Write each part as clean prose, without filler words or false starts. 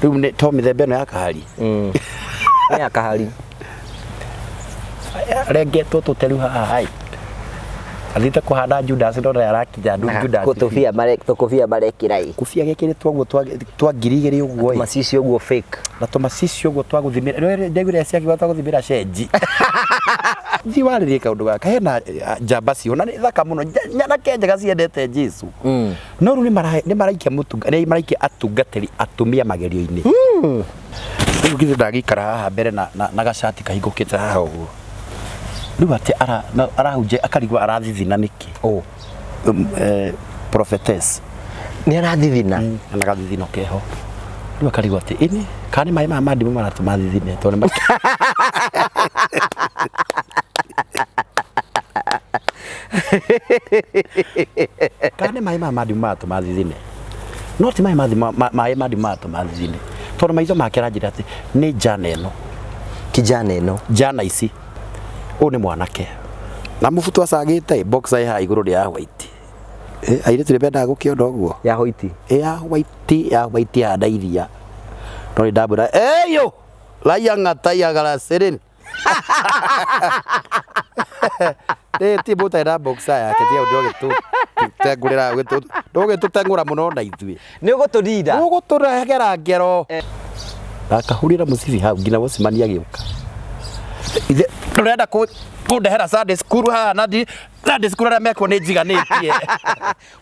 Rĩu nĩ to mĩthemba ĩno ya kahari. Nĩ ya kahari. Rengetwo tũteru haha ĩ. Athiĩte kũhanda Judas no ndarĩ arakinya Judas. Tũkũbia mare tũkũbia marekĩra ĩ. Kũbia gekĩrĩtwo ũguo twa 2000 ũguo ĩ. Macicio ũguo fake. Na tũmacicio ũguo twa gũthimĩra. Ndaiguire ciakiuga twa gũthimĩra cenji. Thiĩ warĩrie kaũndũ gaka hena njamba cio na nĩ thaka mũno nyanake njega ciendete Jesu. No rĩu nĩ maraikia mũtunga nĩ maraikia atungatĩri atumia magerio-inĩ. Rĩu githĩ ndagĩikara haha mbere na gacati kahingũkĩte haha ũguo. Rĩu atĩ arahunjia akarigwo arathithina nĩkĩ? Oh. Prophetess. Nĩ arathithina. Na gathithino keho. Rĩu akarigwo atĩ ĩni kana nĩ maĩ maya ma ndimũ maratũma thithine tondũ nĩ kana nĩ maĩ maya ma ndimũ maratũma thithine. No ti maĩ ma ndimũ maĩ ma ndimũ maratũma thithine. Tondũ maitho make aranjĩra atĩ nĩ njana ĩno. Kijana ĩno. Njana ici. Ũyũ nĩ mwanake. Na mũbuto acagĩte boxer ĩ haha igũrũ nĩ ya white. Airĩtu nĩ mendaga gũkĩona ũguo. Ya white. Ya white, ya white ya iria. No nĩ ndamwĩra, "Eyo! Raiya ng'ata ya garasirin." Ĩ ti mũtarĩ na boxer yake tiga ndũgĩtũtengũrĩra ndũgĩtũtengũra mũno na ithuĩ. Nĩ ũgũtũrinda. Ũgũtũregera ngero. Ndakahurĩra mũcibi hau nginya gũcemania agĩũka. Ithe ndũrenda kũndehera Sunday school haha na ndi Sunday school arĩa mekuo nĩ njiganĩtie.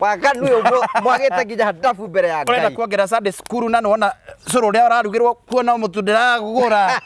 Waganu ũyũ mwagĩte nginya ndabu mbere ya Ũrenda Ngai. kuongerera Sunday school na nĩwona cũrũ ũrĩa ũrarugĩrwo kuo no mũtu ndĩragũra.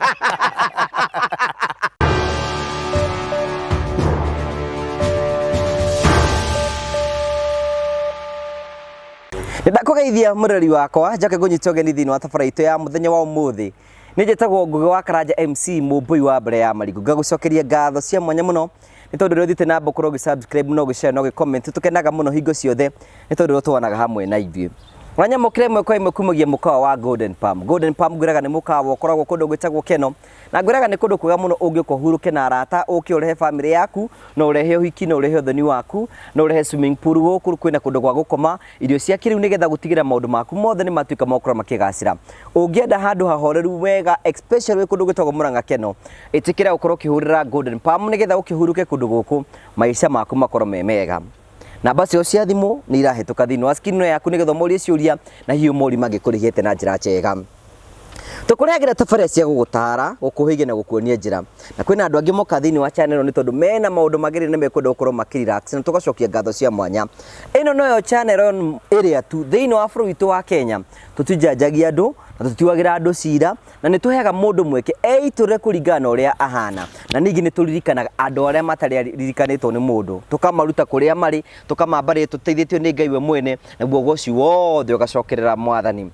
Nĩndakũgeithia mũrori wakwa njoke ngũnyite ũgeni thĩinĩ wa tabara itũ ya mũthenya wa ũmũthĩ. Nĩ njĩtagwo Ngũgĩ wa Karanja MC mũmbũi wa mbere ya marigũ. Ngagũcokeria ngatho cia mwanya mũno nĩ tondũ ũrĩa ũthiĩte na mbere gũkorwo ũgĩ subscribe na ũgĩ share na ũgĩ comment. Tũkenaga mũno hingo ciothe nĩ tondũ ũrĩa ũtũanaga hamwe na ithuĩ. Ũranyamũkĩra ĩmwe kwa ĩmwe kumagia mũkawa wa Golden Palm. Golden Palm ngwĩraga nĩ mũkawa ũkoragwo kũndũ gwĩtagwo Keno. Na ngwĩraga nĩ kũndũ kwega mũno ũngĩũka ũhurũke na arata, ũke ũrehe famĩlĩ yaku, no ũrehe ũhiki, no ũrehe ũthoni waku, no ũrehe swimming pool gũkũ, kwĩna kũndũ gwa gũkoma, irio cia kĩrĩu nĩgetha gũtigĩrĩra maũndũ maku mothe nĩ matuĩka ma gũkorwo makĩgacĩra. Ũngĩenda handũ hahoreru wega especially wĩ kũndũ gwĩtagwo Murang'a Keno, ĩtĩkĩra gũkorwo ũkĩhũrĩra Golden Palm nĩgetha ũkĩhurũke kũndũ gũkũ, maica maku makorwo me mega. Namba ciao cia thimũ nĩ irahĩtũka thĩinĩ wa screen ĩno yaku nĩgetha ũmorie ciũria na hihi ũmorie mangĩkũrĩhĩte na njĩra njega. Tũkũrehagĩra tabarĩra cia gũgũtara, gũkũhĩgia na gũkuonia njĩra. Na kwĩna andũ angĩ moka thĩinĩ wa channel ĩno nĩ tondũ mena maũndũ magĩrĩire na mekwenda gũkorwo makĩ relax na tũgacokia ngatho cia mwanya. Ĩno noyo channel ĩrĩa tu thĩinĩ wa bũrũri witũ wa Kenya tũtijanjagia andũ na tũtiuagĩra andũ cira na nĩ tũheaga mũndũ mweke eitũrĩre kũringana na ũrĩa ahana. Na ningĩ nĩ tũririkanaga andũ arĩa matarĩ aririkanĩtwo nĩ mũndũ, tũkamaruta kũrĩa marĩ, tũkamambarĩria tũteithĩtio nĩ Ngai we mwene, naguo ũgoci wothe ũgacokerera Mwathani.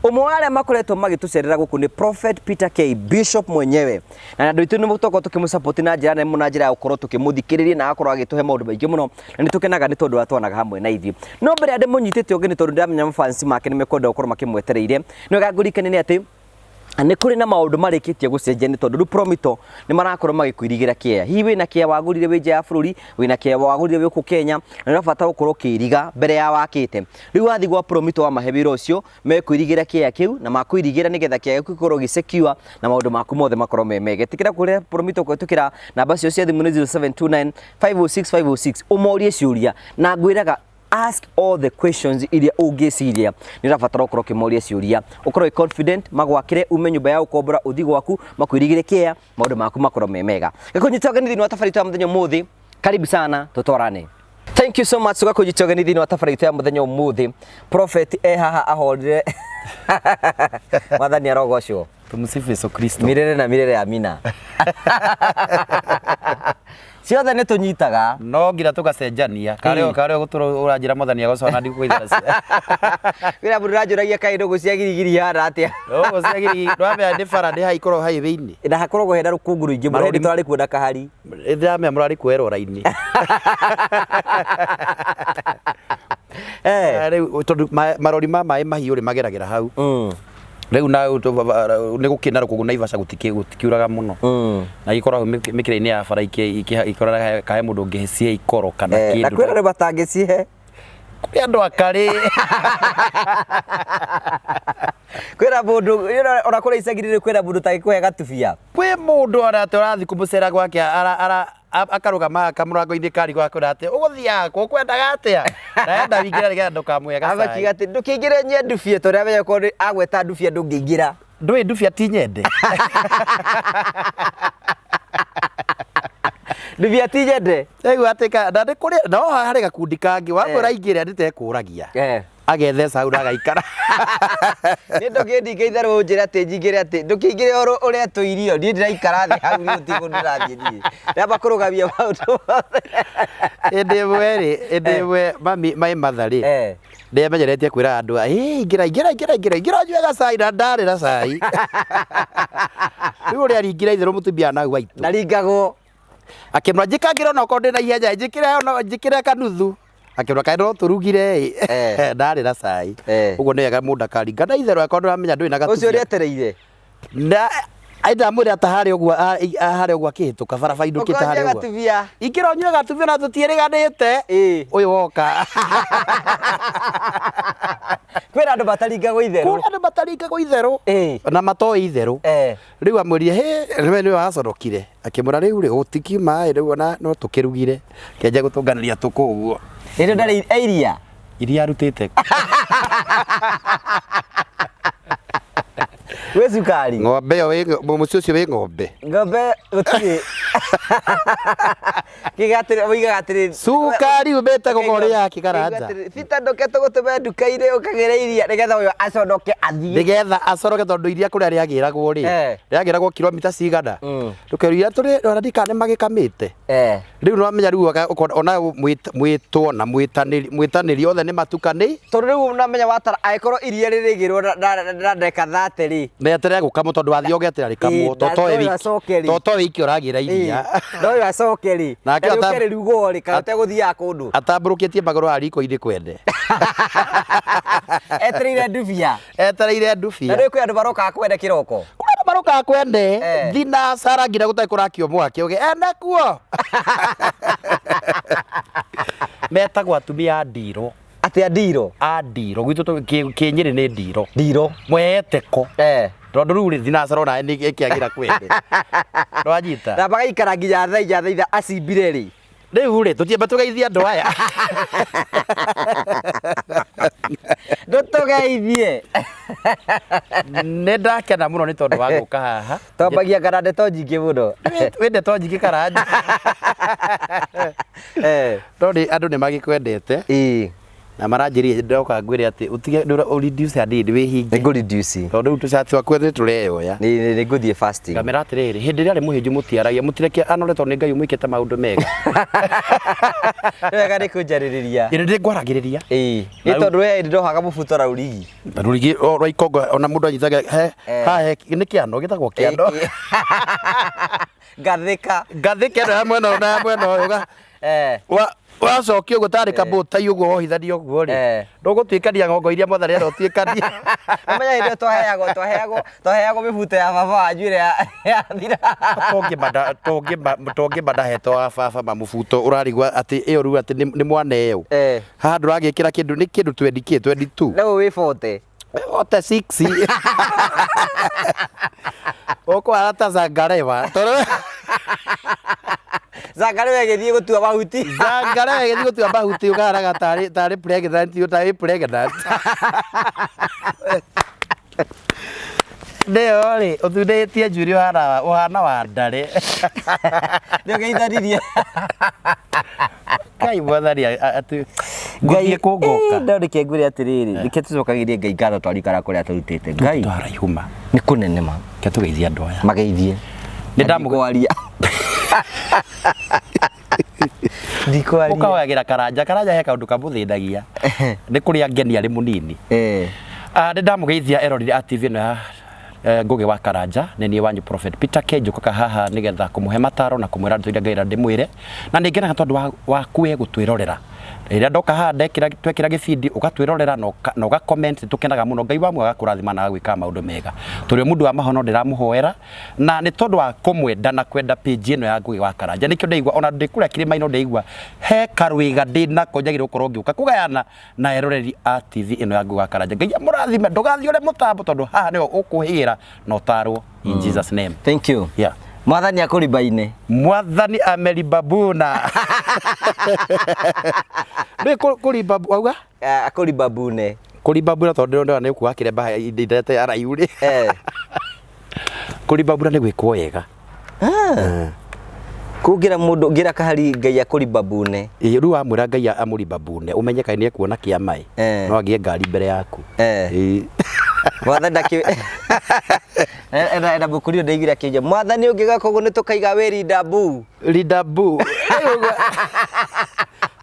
Ũmwe wa arĩa makoretwo magĩtũcerera gũkũ nĩ Prophet Peter K Bishop mwenyewe. Na andũ aitũ nĩ tũkoragwo tũkĩmũ na njĩra nene mũno na njĩra ya gũkorwo tũkĩmũthikĩrĩria na agakorwo agĩtũhe maũndũ maingĩ mũno na nĩ tũkenaga nĩ tondũ atwanaga hamwe na ithuĩ. No mbere ya ndĩmũnyitĩte ũgeni tondũ ndĩramenya mafans make nĩ mekwenda gũkorwo makĩmwetereire, nĩ wega ngũririkanie nĩ atĩ nĩ kũrĩ na maũndũ marĩkĩtie gũcenjia nĩ tondũ rĩu Promito nĩ marakorwo magĩkũirigĩra kĩea. Hihi wĩna kĩea wagũrire wĩ nja ya bũrũri, wĩna kĩea wagũrire wĩ gũkũ Kenya, na nĩ ũrabatara gũkorwo ũkĩiriga mbere ya wakĩte. Rĩu wathiĩ gwa Promito wamahe wĩra ũcio, mekũirigĩra kĩea kĩu na makũirigĩra nĩgetha kĩea gĩaku gĩkorwo gĩ secure na maũndũ maku mothe makorwo me mega. Ĩtĩkĩra kũrĩa Promito kũhĩtũkĩra namba ciao cia thimũ nĩ 0729 506 506 ũmorie ciũria na ngwĩraga ask all the questions iria ũngĩciria nĩ ũrabatara ũkorwo ũkĩmoria ciũria ũkorwo wĩ confident magwakĩre ume nyũmba ya gũkombora ũthiĩ gwaku makwĩrigĩre kĩea maũndũ maku makorwo me mega. Gĩkũnyita ũgeni thĩinĩ wa tabarĩra itũ ya mũthenya ũmũthĩ. Karibu sana tũtwarane. Thank you so much tũgakũnyita ũgeni thĩinĩ wa tabarĩra itũ ya mũthenya ũmũthĩ. Prophet e haha ahorire Mwathani arogocwo. Tumsifu Yesu Kristo. Milele na milele amina. Ciothe nĩ tũnyitaga. No nginya tũgacenjania. Karĩ karĩ gũtũra ũranjĩra Mwathani agocwo na ndikũgeithia. Wĩra mũndũ ũranjũragia kaĩ ndũgũ cia girigiri ihana atĩa. Ndũgũ cia girigiri ndwamenya nĩ bara ndĩ haikorwo highway-inĩ. Na hakoragwo hena rũkũngũ rũingĩ mũno hĩndĩ tũrarĩ kuo na kahari. Ndĩramenya mũrarĩ kuo erora-inĩ. Rĩu tondũ marori ma maĩ mahiũ rĩ mageragĩra hau. Rĩu na nĩ gũkĩ na rũkũngũ Naivasha gũtikiuraga mũno. Na ikoragwo mĩkĩra-inĩ ya bara ikoraga kahe mũndũ ũngĩcihe ikoro kana kĩndũ. Na kwĩna rĩu matangĩcihe. Kũrĩ andũ akarĩ. Kwĩna mũndũ ona kũrĩa icagi-inĩ kwĩna mũndũ ũtangĩkũhe gatubia. Kwĩ mũndũ ona atĩ ũrathiĩ kũmũcera gwake akarũgama kamũrango-inĩ karigũ akwĩra atĩ ũgũthiaga kũ ũkwendaga atĩa na enda wingĩre nĩgetha ndũkamũhe gacai. Agakiuga atĩ ndũkĩingĩre nyue ndubia tondũ amenya okorwo agweta ndubia ndũngĩingĩra. Ndũĩ ndubia ti nyende. Ndubia ti nyende. Rĩu atĩ ka na nĩ kũrĩ no harĩ gakundi kangĩ wamwĩra aingĩre nĩtekũragia. Agetheca hau na agaikara. Niĩ ndũkĩndinga itherũ ũnjĩre atĩ njingĩre atĩ ndũkĩingĩre ũretwo irio niĩ ndĩraikara thĩ hau rĩu ti kũndũ ndĩrathiĩ niĩ. Ndamba kũrũgamia maũndũ mothe. Hĩndĩ ĩmwe rĩ, hĩndĩ ĩmwe mami my mother rĩ, nĩemenyeretie kwĩra andũ aya, "Ĩ, ingĩra ingĩra ingĩra ingĩra ingĩra ũnyue gacai na ndarĩ na cai. Rĩu ũrĩa aringire itherũ mũtumia nau waitũ. Ndaringagwo. Akĩmwĩra njĩkangĩra onokorwo ndĩna ihenya njĩkĩre ona njĩkĩre kanuthu. Akĩmwĩra kaĩ no tũrugire ĩ. Ndarĩ na cai. Ũguo nĩ wega mũndũ akaringa na itherũ akorwo nĩũramenya ndũrĩ na Ũcio gatubia. ũrĩetereire. Na ndamwĩra ta harĩa ũguo harĩa ũguo akĩhĩtũka barabara indũkĩte Ũkonyua harĩa ũguo. gatubia. Ingĩra ũnyue gatubia na tũtiĩrĩganĩte. Ũyũ woka. Kwĩna andũ mataringagwo itherũ. Kũrĩ andũ mataringagwo itherũ. Na matoĩ itherũ. Rĩu amwĩrire hĩ nĩwe nĩwe wacorokire. Akĩmwĩra rĩu rĩ gũtikiuma ĩ rĩu ona no tũkĩrugire. Kĩanjia gũtũnganĩria tũkũ ũguo. Rĩrĩa ndarĩ iria. Iria arutĩte. Wĩ cukari. Ng'ombe ĩyo wĩ mũciĩ ũcio wĩ ng'ombe. Ng'ombe gũtirĩ. Kiuga atĩrĩ ũigaga atĩrĩ. Cukari umĩte gũkũ yake Karanja. Peter ndũke tũgũtũme nduka-inĩ ũkagĩre iria nĩgetha ũyũ aconoke athiĩ. Nĩgetha acoroke tondũ iria kũrĩa rĩagĩragwo rĩ, rĩagĩragwo kilomita cigana. Ndũkerwo iria tũrĩ ona ndikana nĩ magĩkamĩte. Rĩu nĩwamenya rĩu ona mwĩtwo na mwĩtanĩri othe nĩ matukani. Tondũ rĩu unamenya watara angĩkorwo iria rĩrĩgĩrwo na ndagĩka 30 rĩ. Neterere gũkamwo tondũ wathiĩ ũgeterera rĩkamwo. To toĩ wiki ũragĩra iria. No ũyũ acoke rĩ. Na rĩũke rĩrugwo rĩ kana ũtegũthiaga kũndũ. Atambũrũkĩtie magũrũ haha riko-inĩ kwene. Etereire ndubia. Etereire ndubia. Na rĩu kwĩ andũ marokaga kwene kĩroko. Kwĩ andũ marokaga kwene. Thinacara nginya gũtarĩ kũrakio mwaki ũge ene kuo. Metagwo atumia a ndirũ. Atĩ a ndirũ? A ndirũ. Gwitũ kĩnyĩrĩ nĩ ndirũ. Ndirũ. Mweteko. Tondũ rĩu rĩ thinacara onawe nĩ ĩkĩagĩra kwene. Nĩwanyita? Na magaikara nginya thaa inya thaa ithaa acimbire rĩ. Rĩu rĩ tũtiamba tũgeithie andũ aya. Ndũtũgeithie. Nĩ ndakena mũno nĩ tondũ wa gũka haha. Twambagia kana ndeto nyingĩ mũno. Wĩ ndeto nyingĩ Karanja. No nĩ andũ nĩ magĩkwendete. Na maranjĩrire ndoka ngwĩre atĩ ũtige ũ reduce hanini wĩhinge. Nĩ ngũ reduce. Tondũ rĩu tũcati twaku nĩ tũreyoya. Nĩ ngũthiĩ fasting. Ngamera atĩrĩrĩ, hĩndĩ ĩrĩa arĩ mũhĩnju mũtiaragia, mũtireke anore tondũ nĩ Ngai ũmwĩkĩte maũndũ mega. Nĩ wega nĩ kũnjarĩrĩria. Ĩ nĩ ngwaragĩrĩria. Ĩĩ. Nĩ tondũ we ndohaga mũbuto na rũrigi. Rũrigi rwa ikongo ona mũndũ anyitaga he haha he nĩ kĩano gĩtagwo kĩando. Ngathĩka. Ngathĩka ĩno ya mwena ũyũ na ya mwena ũyũ. Wacokia ũguo tarĩ kabũtai ũguo wohithania ũguo rĩ, ndũgũtuĩkania ng'ongo iria mwathani arenda ũtuĩkanie. Ũmenye hĩndĩ ĩyo twaheagwo twaheagwo twaheagwo mĩbuto ya baba wanyu ĩrĩa yathira. Tũngĩma ndahetwo wa baba ma mũbuto ũrarigwo atĩ ĩyo rĩu atĩ nĩ mwana ĩyo. Haha ndũragĩkĩra kĩndũ nĩ kĩndũ twendi kĩ twendi tu. Rĩu wĩ 40. 46. Ũkũhana ta Zangarewa. Zangarewa ĩgĩthiĩ gũtua mahuti. Zangarewa ĩgĩthiĩ gũtua mahuti ũkahanaga tarĩ tarĩ pregnant tarĩ pregnant. Nĩyo rĩ ũthundĩtie njuĩrĩ ũhana ũhana wa ndarĩ. Nĩ ũgeithanirie. Ngai mwathani atĩ ngũthiĩ kũ ngoka. No reke ngwĩre atĩrĩrĩ, reke tũcokagĩrie Ngai ngatho twarikara kũrĩa tũrutĩte. Ngai twaraihu ma. Nĩ kũnene ma. Reke tũgeithie andũ aya. Mageithie. Nĩ ndamũgwaria. Ndikwaria. Ũkahoyagĩra Karanja. Karanja he kaũndũ kamũthĩnagia. Nĩ kũrĩa ngeni arĩ mũnini. Nĩ ndamũgeithia eroreri a TV ĩno ya Ngũgĩ wa Karanja. Nĩ niĩ wanyu Prophet Peter K. Njũkaga haha nĩgetha kũmũhe mataro na kũmwĩra ndeto iria Ngai ndĩmwĩre. Na nĩ ngenaga tondũ waku we gũtwĩrorera. Rĩrĩa ndoka haha ndekĩra twekĩra gĩbindi ũgatwĩrorera na ũga comment, nĩtũkenaga mũno. Ngai wa muoyo agakũrathima na agagwĩkaga maũndũ mega. Tũrĩ o mũndũ wa mahono ndĩramũhoera na nĩ tondũ wa kũmwenda na kwenda page ĩno ya Ngũgĩ wa Karanja nĩkĩo ndaigua ona ndĩ kũrĩa kĩrĩma-inĩ no ndaigua he karwĩga ndĩ nako njagĩrĩirwo gũkorwo ngĩũka kũgayana na eroreri a TV ĩno ya Ngũgĩ wa Karanja. Ngai amũrathime, ndũgathiĩ ũrĩ mũtambo tondũ haha nĩho ũkũhĩgĩra na ũtarwo in Jesus name. Thank you. Yeah. Mwathani akũribaine. Mwathani ameribabuna. Nĩ kũribabu auga? Akũribabune. Kũribabuna tondũ ndĩrona nĩ ũkuoha kĩremba indete ya raihu rĩ. Kũribabuna nĩ gwĩkwo wega. Kũngĩra mũndũ ngĩra kahari Ngai akũribabune. Ĩĩ rĩu wamwĩra Ngai amũribabune ũmenye kaĩ nĩ ekuona kĩama ĩ. No agĩe ngari mbere yaku. Ĩĩ. Mwathani ndakĩ ena mũkũrio ndaiguire akĩnjia mwathani ũngĩgeka ũguo nĩ tũkaiga wĩ rindabu. Rindabu.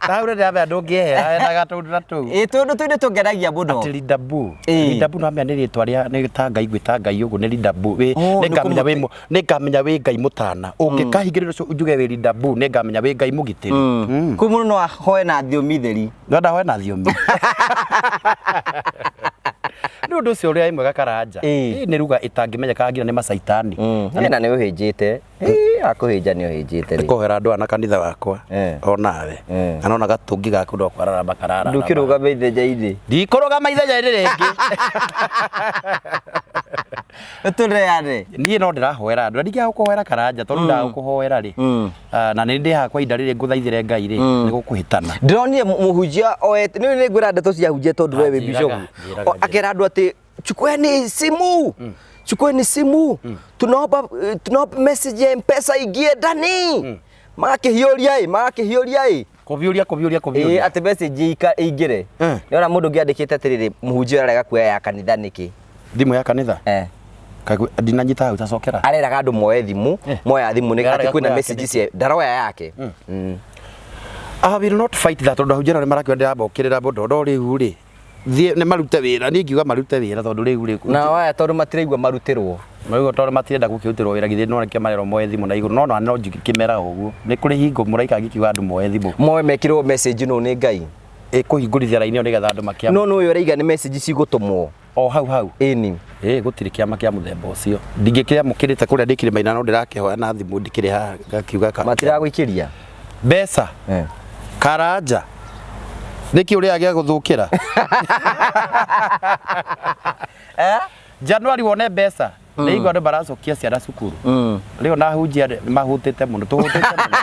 Hau rĩ ndĩramenya ndũngĩehera hena gatũndũ ta tũu. Ĩĩ tũndũ tũu nĩ tũngenagia mũno. Atĩ rindabu. Ĩĩ. Rindabu no amenya nĩ rĩtwa rĩa nĩ ta Ngai gwĩta Ngai ũguo nĩ rindabu. Wĩ Oh, nĩ nĩ ngamenya wĩ kũmũte- nĩ ngamenya wĩ Ngai mũtana. Ũngĩkahingĩrĩria ũcio njuge wĩ rindabu nĩ ngamenya wĩ Ngai mũgitĩri. Kũu mũndũ no ahoe na thiomi theri. No ndahoe na thiomi. Nĩ ũndũ ũcio ũrĩa mwega Karanja. Ĩĩ. Ĩĩ nĩ ruga ĩtangĩmenyeka nginya nĩ macaitani. Na nĩ ũhĩnjĩte. Ĩĩ akũhĩnja nĩ ũhĩnjĩte rĩ. Kũhoera andũ aya na kanitha wakwa onawe. Na nona gatũngi gaku no kwararama karararama. Ndũkĩrũgame ithenya-inĩ. Ndikũrũgama ithenya-inĩ rĩngĩ. Tũneane. Niĩ no ndĩrahoera andũ na ndingĩaga gũkũhoera Karanja tondũ ndagũkũhoera rĩ na nĩ ndĩ haha kwa ihinda rĩrĩ ngũthaithĩre Ngai rĩ nĩ gũkũhĩtana. Ndĩronire mũhunjia oete nĩ nĩ ngwĩra ndeto cia hunjia tondũ we wĩ Njĩraga, bishop. njĩraga, Akera andũ atĩ chukueni simu chukueni simu tunaomba tunaomba message ya mpesa ingie ndani magakĩhiũria ĩ magakĩhiũria ĩ Kũbiũria kũbiũria Ĩĩ kũbiũria. atĩ message ĩingĩre. Nĩona mũndũ ũngĩ andĩkĩte atĩrĩrĩ mũhunjia ararega kuoya ya kanitha nĩkĩ? Thimũ ya kanitha? Kaigua ndinanyita hau tacokera. Areraga andũ moe thimũ, moya thimũ nĩ Ararega atĩ kwĩna kuoya message cia ndaroya yake. I will not fight that tondũ ahunjia nĩ marakiuga ndĩramokĩrĩra mũno no rĩu rĩ thiĩ nĩ marute wĩra niĩ ngiuga marute wĩra tondũ rĩu rĩ Na waya tondũ matiraigua marutĩrwo. marauga tondũ matirenda gũkĩrutĩrwo wĩra githĩ no nĩkĩo marerwo moe thimũ na igũrũ no no no ngĩkĩmera ũguo nĩ kũrĩ hingo mũraika angĩkiuga andũ moe thimũ Moe mekĩrwo message nũ nĩ Ngai. Ĩkũhingũrithia raini ĩyo nĩgetha andũ makĩamũ No nũ ũyũ ũraiga nĩ message cigũtũmwo. O hau hau. Ĩni. Ĩĩ gũtirĩ kĩama kĩa mũthemba ũcio. Ndingĩkĩamũkĩrĩte kũrĩa ndĩ kĩrĩma-inĩ no ndĩrakĩhoya na thimũ ndikĩrĩ haha ngakiuga ka. Matiragũikĩria? Mbeca. Karanja. Nĩkĩ ũrĩa gĩa gũthũkĩra? January wone mbeca. Nĩ igua andũ maracokia ciana cukuru. Rĩu ona ahunjia mahũtĩte mũno. Tũhũtĩte mũno.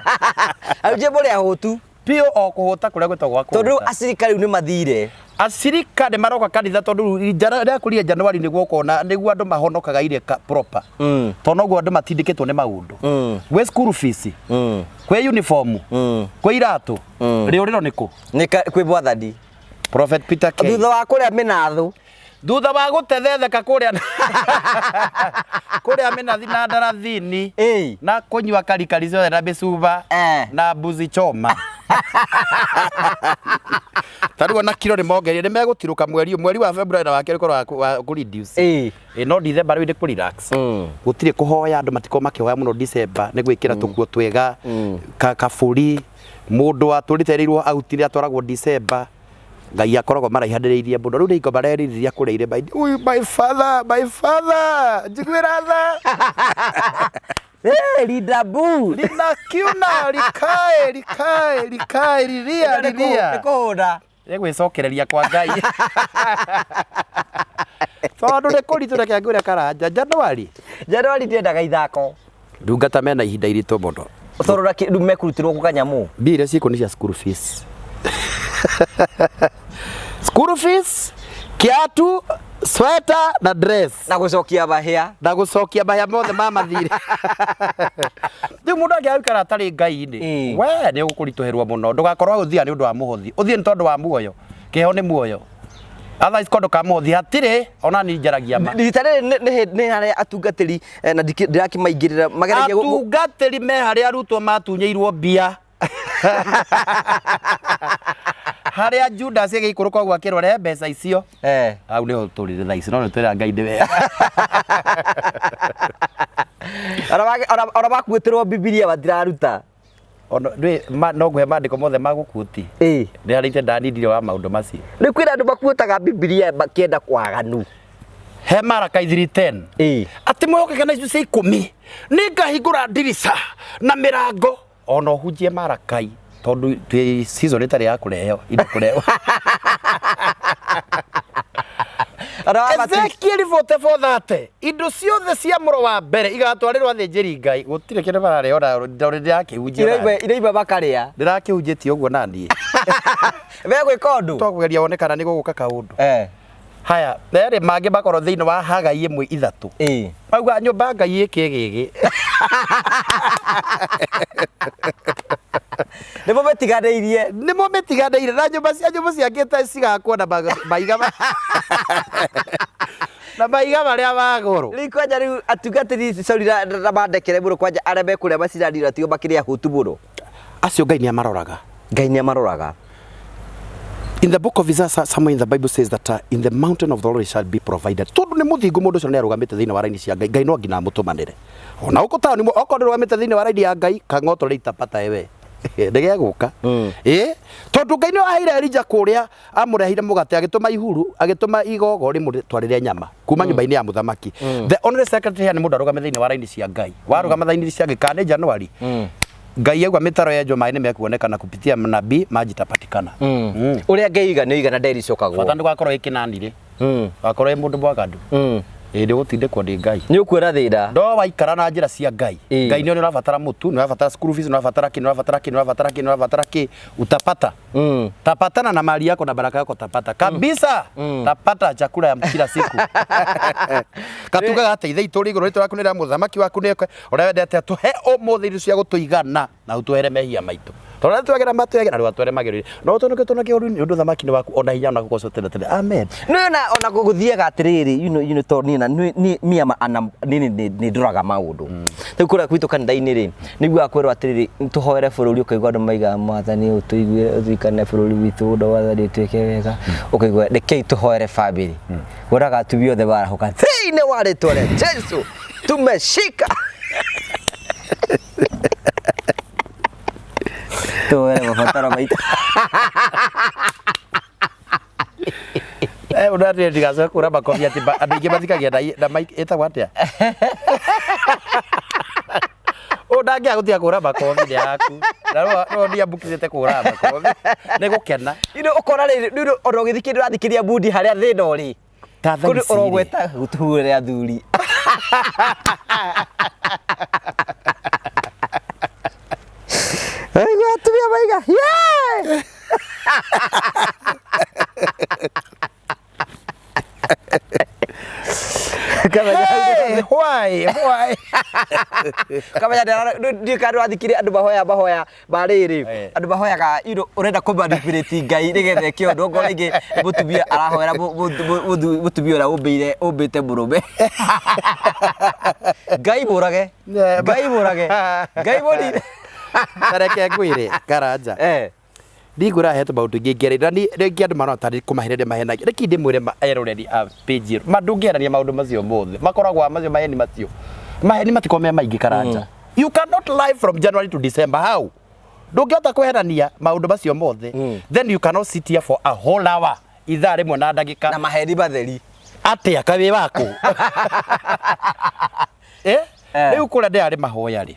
Ahunjia mũrĩ ahũtu. Biũ o kũhũta kũrĩa gwĩtagwo gwa Tondũ rĩu kũhũta. acirika rĩu nĩ mathire. Acirika nĩ maroka kanitha tondũ rĩu rĩakũria January nĩguo ũkona nĩguo andũ mahonokaga iria proper. Tondũ noguo andũ matindĩkĩtwo nĩ maũndũ. Gwĩ school fees, kwĩ uniform, kwĩ iratũ, rĩũrĩro nĩ kũ? Nĩ kwĩ Mwathani. Prophet Peter K. Thutha wa kũrĩa mĩnathũ. Thutha wa gũtethetheka kũrĩa kũrĩa mĩnathi na ndarathini na kũnyua karikari ciothe na mĩcuba na mbuzi choma. Ta rĩu ona kiro nĩ mongerire nĩ megũtirũka mweri mweri wa February na wa kerĩ ũkorwo wa kũ reduce. Ĩĩ no December rĩu nĩ kũ relax. Gũtirĩ kũhoya andũ matikorwo makĩhoya mũno December nĩ gwĩkĩra tũkuo twega kabũri mũndũ watũrĩte erĩirwo out nĩ atwaragwo December. Ngai akoragwo maraihanĩrĩirie mũno rĩu nĩ hingo marerirĩria kũrĩa irĩma-inĩ Ui, my father, my father, njiguĩra tha. Hey, Lidabu. Lina kiuna likae likae likae lilia lilia. Nĩ kũhũna. Nĩ gwĩcokereria kwa Ngai. Tondũ nĩ kũritũ reke ngwĩre Karanja January. January ndiendaga ithako. Ndungata mena ihinda iritũ mũno. Tondũ rĩu mekũrutĩrwo kũ kanyamũ? Mbia iria ciĩkuo nĩ cia school fees. School fees, kiatu, sweater na dress. Na gũcokia mahĩa. Na gũcokia mahĩa mothe ma mathirĩ. Rĩu mũndũ angĩaga gũikara atarĩ Ngai-inĩ, we nĩ ũkũritũhĩrwo mũno. Ndũgakorwo ũthiaga nĩ ũndũ wa mũhothi, ũthiĩ nĩ tondũ wa muoyo. Kĩheo nĩ muoyo. Otherwise kũndũ ka mũhothi hatirĩ, ona niĩ njaragia ma. Rita rĩrĩ nĩ harĩa atungatĩri na ndirakĩmaingĩrĩra mageragia Atungatĩri me harĩa arutwo matunyĩirwo mbia. Harĩa Judas agĩikũrũka ũguo akĩrwo rehe mbeca icio. Hau nĩho tũrĩ thaa ici no nĩ twĩra Ngai nĩ wega. Ona makuĩtĩrwo Bibilia matiraruta. Ona ndwĩ no ngũhe maandĩko mothe ma gũkuti. Ĩĩ. Ndĩrarĩte ndanindire wa maũndũ macio. Rĩu kwĩna andũ makuotaga Bibilia makĩenda kwaganu. He Marakai 3:10. Ĩĩ. Atĩ mwĩhokeke na icunjĩ cia ikũmi nĩ ngahingũra ndirica na mĩrango ona ũhunjie Marakai tondũ twĩ season ĩtarĩ ya kũreheo indo kũrehwo. Ona wa matu- Ezekiel 44:30 indo ciothe cia mũro wa mbere igatwarĩrwo athĩnjĩri Ngai gũtirĩ kĩndũ mararĩa ona ndĩrakĩhunjia Iraigua iraigua makarĩa. ndĩrakĩhunjĩtie ũguo naniĩ Megwĩka ũndũ. twakũgeria wone kana nĩ gũgũka kaũndũ Eh. haya merĩ mangĩ makorwo thĩinĩ wa Hagai 1:3 Ĩĩ. mauga nyũmba ya Ngai ĩ kĩgĩgĩ Nĩmo metiganĩirie. nĩmo mĩtiganĩire na nyũmba cia nyũmba ciakĩte cigakwo na mahiga na mahiga marĩa ma goro Rĩu kwanja rĩu atungatĩri sorry na mandekere mũno kwanja arĩa mekũrĩa maciranĩro tio makĩrĩa hũtu mũno. Acio Ngai nĩ amaroraga. Ngai nĩ amaroraga. In the book of Isaiah, somewhere in the Bible says that in the mountain of the Lord it shall be provided. Tondu nĩ mũthingu mũndũ ũcio nĩ arũgamĩte thĩinĩ wa raini cia Ngai, Ngai no nginya amũtũmanĩre. Ona gũkũ taũni okorwo ndũrũgamĩte thĩinĩ wa raini ya Ngai, kang'oto rĩ itapata ewe. Ndĩgegũka. Ĩ, tondũ Ngai nĩ aheire Elijah kũrĩa amũreheire mũgate agĩtũma ihuru, agĩtũma igogo rĩmũtwarĩre nyama kuma nyũmba-inĩ ya mũthamaki. The only secretary here nĩ mũndũ arũgame thĩinĩ wa raini cia Ngai. Warũgama raini cia Ngai kana nĩ January. Ngai auga mĩtaro yenjwo maĩ nĩ mekuonekana kupitia nabii maji itapatikana. Ũrĩa Ngai oiga nĩ oiga na ndericũkagwo. Bata ndũgakorwo wĩ kĩnani rĩ. Wakorwo wĩ mũndũ mwaganu. Ĩ ndũgũtindĩkwo nĩ Ngai. Nĩ ũkuona thĩna. No waikara na njĩra cia Ngai. Ĩĩ. Ngai nĩ ũrabatara mũtu, nĩ ũrabatara school fees, nĩ ũrabatara kĩ, nĩ ũrabatara kĩ, nĩ ũrabatara kĩ, nĩ ũrabatara kĩ, utapata. Tapatana na mali yako na baraka yako tapata. Kabisa. Tapata chakula ya kila siku. Katugaga atĩ ithe itũ ũrĩ igũrũ rĩtwa rĩaku nĩ rĩa mũthamaki waku nĩ ũrĩa wendete atũhe ũmũthĩ irio cia gũtũigana na ũtwehere mehia maitũ. Tondũ arĩa twegera matwegera na ndũgatwere magerio-inĩ. No ũtũnũke tũnũke ũru nĩ ũndũ ũthamaki nĩ waku ona hinya ona gũgocwo tene tene. Amen. Nĩ ona ona gũthiaga atĩrĩrĩ you know tondũ niĩ na niĩ niĩ ama ana niĩ nĩ ndoraga maũndũ. Rĩu kũrĩa gwitũ kanitha-inĩ rĩ nĩiguaga kwĩrwo atĩrĩrĩ tũhoere bũrũri ũkaigua andũ maigaga mwathani ũtũiguĩre ũtuikane bũrũri witũ ũndũ wathani ũtuĩke wega ũkaigua rekei tũhoere bamĩrĩ. Wonaga atumia othe marahũka thĩinĩ wa rĩtwa rĩa Jesu tumeshika. Tũhoere mabataro maitũ. Eh, ũndũ atĩ ndigacoke kũra makobi atĩ andũ aingĩ mathikagia na mic ĩtagwo atĩa? Ũũ ndangĩaga gũtiga kũra makobi nĩ yaku. Na rĩu ndiambukithĩte kũra makobi. Nĩ gũkena. You know, ũkona rĩrĩ rĩu ona ũgĩthikĩrĩria ũrathikĩrĩria bundi harĩa thĩna ũrĩ. Ta thaa Kũrĩ ici rĩ. ũrogweta tũhure athuri. Aigua atumia maiga yeah! Kamenya Hey, why? Why? kamenya ndiũĩ kana ndũrathikĩrĩria andũ mahoya mahoya ma rĩrĩ Eh. andũ mahoyaga you know, ũrenda kũmanipulate Ngai nĩgetha eke ũndũ okorwo rĩngĩ mũtumia arahoera mũtumia ũrĩa ũmbĩire ũmbĩte mũrũme Ngai mũrage Ngai mũrage Ngai mũnine Ta reke ngwĩre Karanja. Eh. Ndingwĩra he tũmaũndũ ingĩ ngĩarĩ na rĩngĩ andũ marona tarĩ kũmaheneria mahenagia. Reke ndĩmwĩre eroreri a page ĩno. Ma ndũngĩherania maũndũ macio mothe. Makoragwo macio maheni macio. Maheni matikoragwo me maingĩ Karanja. You cannot lie from January to December. How? Ndũngĩhota kweherania maũndũ macio mothe. Then you cannot sit here for a whole hour. Ithaa rĩmwe na ndagĩka na maheni matheri atĩa kaĩ wĩ waku? Eh? Eh. Rĩu kũrĩa ndĩrarĩ mahoya rĩ.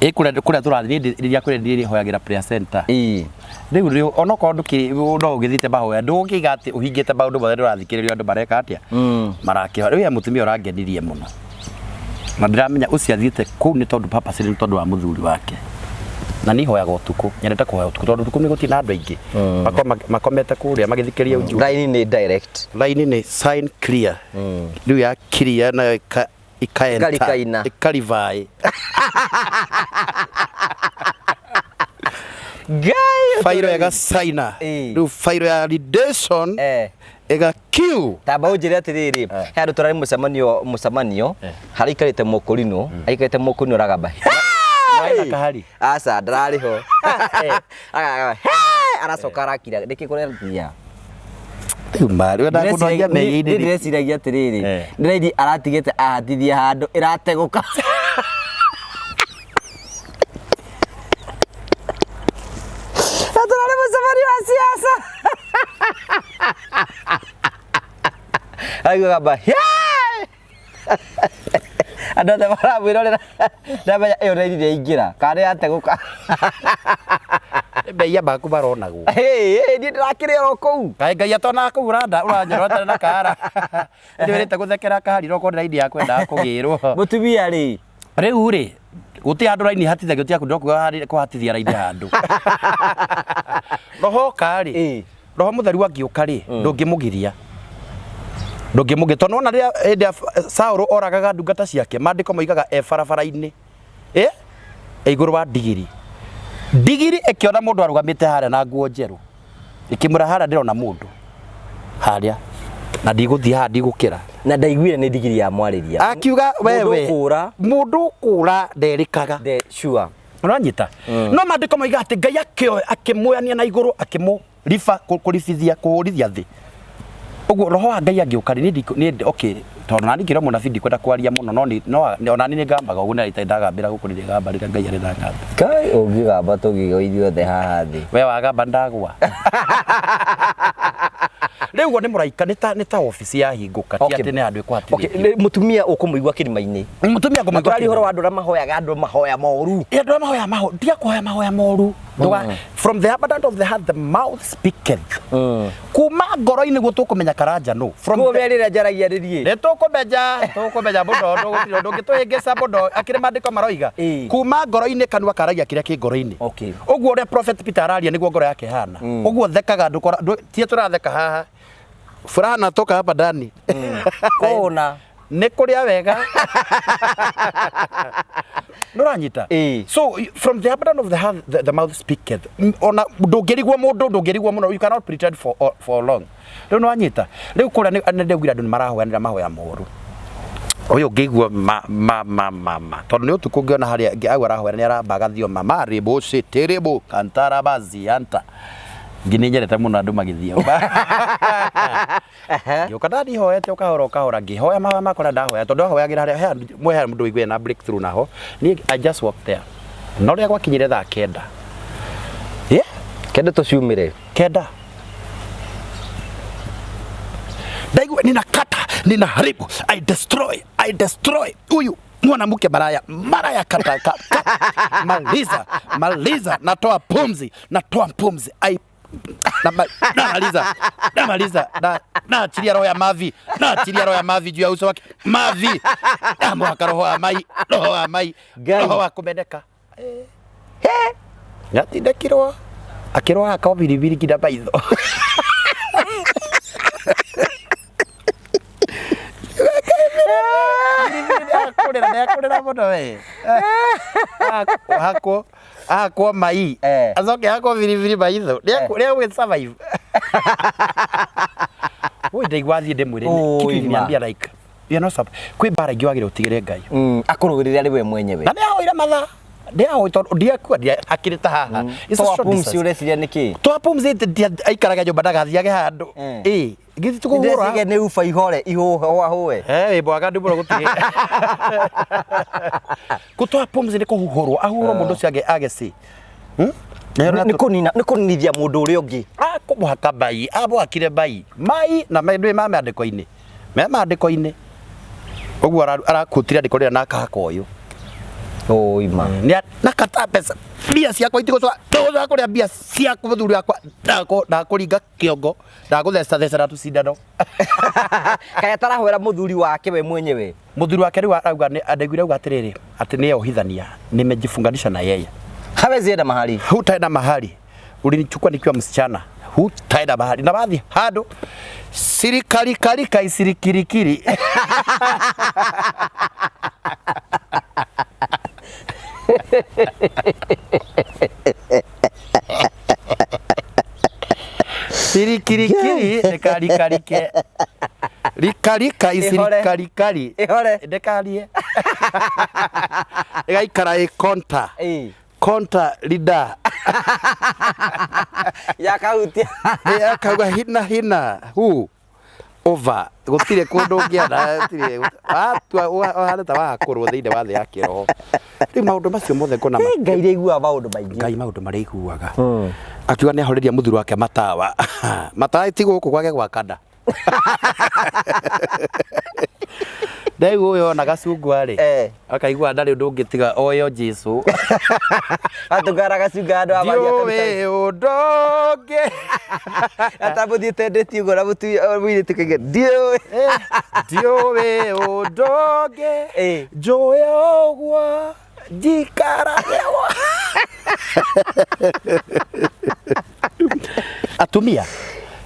Ĩ kũrĩa kũrĩa tũrathiĩ niĩ rĩrĩa kũrĩa niĩ hoyagĩra prayer center. Ĩĩ. Rĩu rĩu onokorwo ndũkĩ no ũgĩthiĩte mahoya ndũgũkĩiga atĩ ũhingĩte maũndũ mothe ndũrathikĩrĩria andũ mareka atĩa marakĩhoya. Rĩu he mũtumia ũrangenirie mũno na ndĩramenya ũcio athiĩte kũu nĩ tondũ purposely nĩ tondũ wa mũthuri wake na niĩ hoyaga ũtukũ nyendete kũhoya ũtukũ tondũ ũtukũ nĩ gũtirĩ na andũ aingĩ makomete kũrĩa magĩthikĩrĩria ujumbe. Raini nĩ direct Raini nĩ sign clear rĩu ya clear nayo ikaenta Ĩkarikaina. ĩkarivai Ngai fairo ĩgacaina Ĩĩ. rĩu fairo ya redemption Eh. ĩga Q tamba ũnjĩre atĩrĩrĩ he andũ tũrarĩ mũcemanio mũcemanio harĩa aikarĩte mũkũrinũ aikarĩte mũkũrinũ aragamba Mwaĩ na kahari? aca ndararĩ ho Aragamba, "Hey!" aracoka arakira nĩkĩ kũrathia rĩu marĩ wenda kũnogia mehia-inĩ rĩ. ndĩreciragia atĩrĩrĩ Eh. ndĩraini aratigĩte ahatithia handũ ĩrategũka Araigua gamba andũ othe maramwĩrorera, ndamenya ĩyo nĩ iria ingĩra kana nĩ yategũka. Mbeia maku maronagwo. Hey, hey, niĩ ndĩrakĩrĩ oro kũu. Kaĩ Ngai atonaga kũu ũranda ũranyorota na kara. Ndĩwĩrĩte gũthekera kahari no korwo raini yakwa endaga kũgĩrwo. Mũtumia rĩ. Rĩu rĩ, gũtirĩ handũ raini hatithagio tiga kũndũ kũhatithia raini handũ. Roho oka rĩ, roho mũtheru angĩũka rĩ, ndũngĩmũgiria. Ndũngĩmũgiria tondũ nĩwona rĩrĩa hĩndĩ ya Saũlũ oragaga ndungata ciake, maandĩko moigaga e barabara-inĩ, e igũrũ wa ndigiri. Ndigiri ĩkĩona mũndũ arũgamĩte harĩa na nguo njerũ. Ĩkĩmwĩra harĩa ndĩrona mũndũ harĩa na ndigũthiĩ haha ndigũkĩra. Na ndaiguire nĩ ndigiri ya mwarĩria. Akiuga wewe Mũndũ ũkũra. Mũndũ ũkũra nderĩkaga. De sure. Ũranyita? No maandĩko moigaga atĩ Ngai akĩoya akĩmuoyania na igũrũ akĩmũriba kũribithia kũhũrithia thĩ. Ũguo roho wa Ngai angĩũka rĩ, niĩ niĩ okay tondũ nani ngĩrwo mũnabii ndikwenda kwaria mũno no nĩ no ona niĩ nĩngambaga ũguo nĩ ndagambĩra gũkũ nĩ ngamba rĩrĩa Ngai arĩ na ngamba. Kai ũngĩgamba tũngĩgwa ithuothe haha thĩ. We wagamba ndagwa. Rĩu ũguo nĩ mũraika nĩ ta obici yahingũka ti atĩ nĩ handũ ĩkũhatithĩtio. Okay, mũtumia ũkũmũigua kĩrima-inĩ. Mũtumia ngũmũigua. Tũraria ũhoro wa andũ arĩa mahoyaga andũ mahoya moru. Andũ arĩa mahoya mahoya, tiga kũhoya mahoya moru. Ndũga from the abundance of the heart the mouth speaketh. Kuma ngoro-inĩ nĩguo tũkũmenya Karanja nũ. From the rĩrĩa njaragia nĩ niĩ. Nĩ tũkũmenya, tũkũmenya mũno, gũtirĩ ũndũ ũngĩtũhĩngĩca mũno. Akĩrĩ maandĩko maroiga. Kuma ngoro-inĩ kanua karagia kĩrĩa kĩ ngoro-inĩ. Okay. Ũguo ũrĩa Prophet Peter araria nĩguo ngoro yake ĩhana. Ũguo thekaga ndũkora tie tũratheka haha. Furaha natoka hapa ndani. Kũna. Nĩ kũrĩa wega. Nĩũranyita? So from the abundance of the heart the mouth speaketh. Ona ndũngĩrigwo mũndũ, ndũngĩrigwo mũno. You cannot pretend for long. Rĩu nĩwanyita? Rĩu kũrĩa nĩ ndaiguire andũ nĩ marahoyanĩra mahoya moru. Ũyũ ngĩigua ma ma ma ma ma. Tondũ nĩ ũtukũ ngĩona harĩa au arahoya nĩ aramba agathioma ma rĩbũ cĩtĩrĩbũ kantarabazianta. Ngi nĩ nyendete mũno andũ magĩthiĩ. Ngĩũka ndandihoete o kahora o kahora ngĩhoya mahoya makwa na ndahoya tondũ ndahoyagĩra harĩa he handũ he mũndũ ũiguire na breakthrough naho. Niĩ I just walked there. No rĩrĩa gwakinyire thaa kenda. Yeah. Kenda tũciumĩre. Kenda. Ndaigua ninakata, ninaharibu, I destroy, I destroy. Huyu mwanamke maraya, maraya kata, kata. Maliza, maliza, natoa pumzi, natoa pumzi. I namaliza, namaliza, na naachilia roho ya mavi, naachilia roho ya mavi juu ya uso wake. Mavi. Namwaka roho wa mai, roho wa mai, roho wa kumeneka. Ngatindĩkirwo akĩrwara akao biribiri nginya maitho. Nĩekũrĩra nĩekũrĩra mũno we. Hakwo hakwo mai acoke hakwo biribiri maitho nĩegũ survive. Woi ndaigua thiĩ ndĩmwĩre kitu iliniambia like you are not kwĩ mbara ingĩ wagĩrĩire ũtigĩre Ngai. Akũrũĩrĩre arĩ we mwenyewe. Na nĩahoire mathaa ndiahoire tondũ ndiakua akĩrĩ ta haha. Toa pumzi ũreciria nĩkĩ? Toa pumzi aikaraga nyũmba ndagathiage handũ. Ĩĩ githĩ ti kũhũra? Ndĩreciria nĩ uba ihore ihũahũe. Wĩ mwaganu mũno gũtirĩ. Gũtoa pumzi nĩ kũhuhũrwo ahuhũrwo mũndũ ũcio age say. Nĩ kũnina nĩ kũninithia mũndũ ũrĩa ũngĩ. Akũmũhaka mai amũhakire mai mai na ndwĩ ma maandĩko-inĩ me maandĩko-inĩ ũguo arakutire andĩko rĩrĩa na akahaka ũyũ. Oi ma. Nakata mbeca mbia ciakwa itigũcoka ndũgũcoka kũrĩa mbia ciaku mũthuri wakwa ndakũringa kĩongo ndagũtheca theca na tũcindano. Kaĩ atarahoera mũthuri wake we mwenyewe? Mũthuri wake rĩu arauga ndaiguire auga atĩrĩrĩ atĩ nĩ ohithania nimejifunganisha na yeye. Hawezi enda mahali. Hutaenda mahali. Ulinichukua nikiwa msichana. Hutaenda mahali. Na wathi handũ sirikarikarika isirikirikiri. Sirikirikiri ndĩkarikarike. Rikarika isirikarikari. Ĩhore. Ndĩkarie. Ĩgaikara ĩ konta. Konta rida. Yakahutia. Yakauga hina hina hu over gũtirĩ kũndũ ũngĩenda gũtirĩ watua ũhana ta wahakũrwo thĩinĩ wa thĩ ya kĩroho. Rĩu maũndũ macio mothe ngona Ngai nĩaiguaga maũndũ maingĩ. Ngai maũndũ marĩa aiguaga. Akiuga nĩ ahoreria mũthuri wake matawa. Matawa ti gũkũ gwake gwakana. Ndaigua ũyũ ona gacungwa rĩ, akaigua ndarĩ ũndũ ũngĩ tiga oyo Jesu. Atũngara gacunga andũ a maria Ndiũĩ ũndũ ũngĩ. Atamũthiĩte ndĩti ũguo na mũirĩtu kaige ndiũĩ. Ndiũĩ ũndũ ũngĩ. Njũĩ ũguo njikarage. Atumia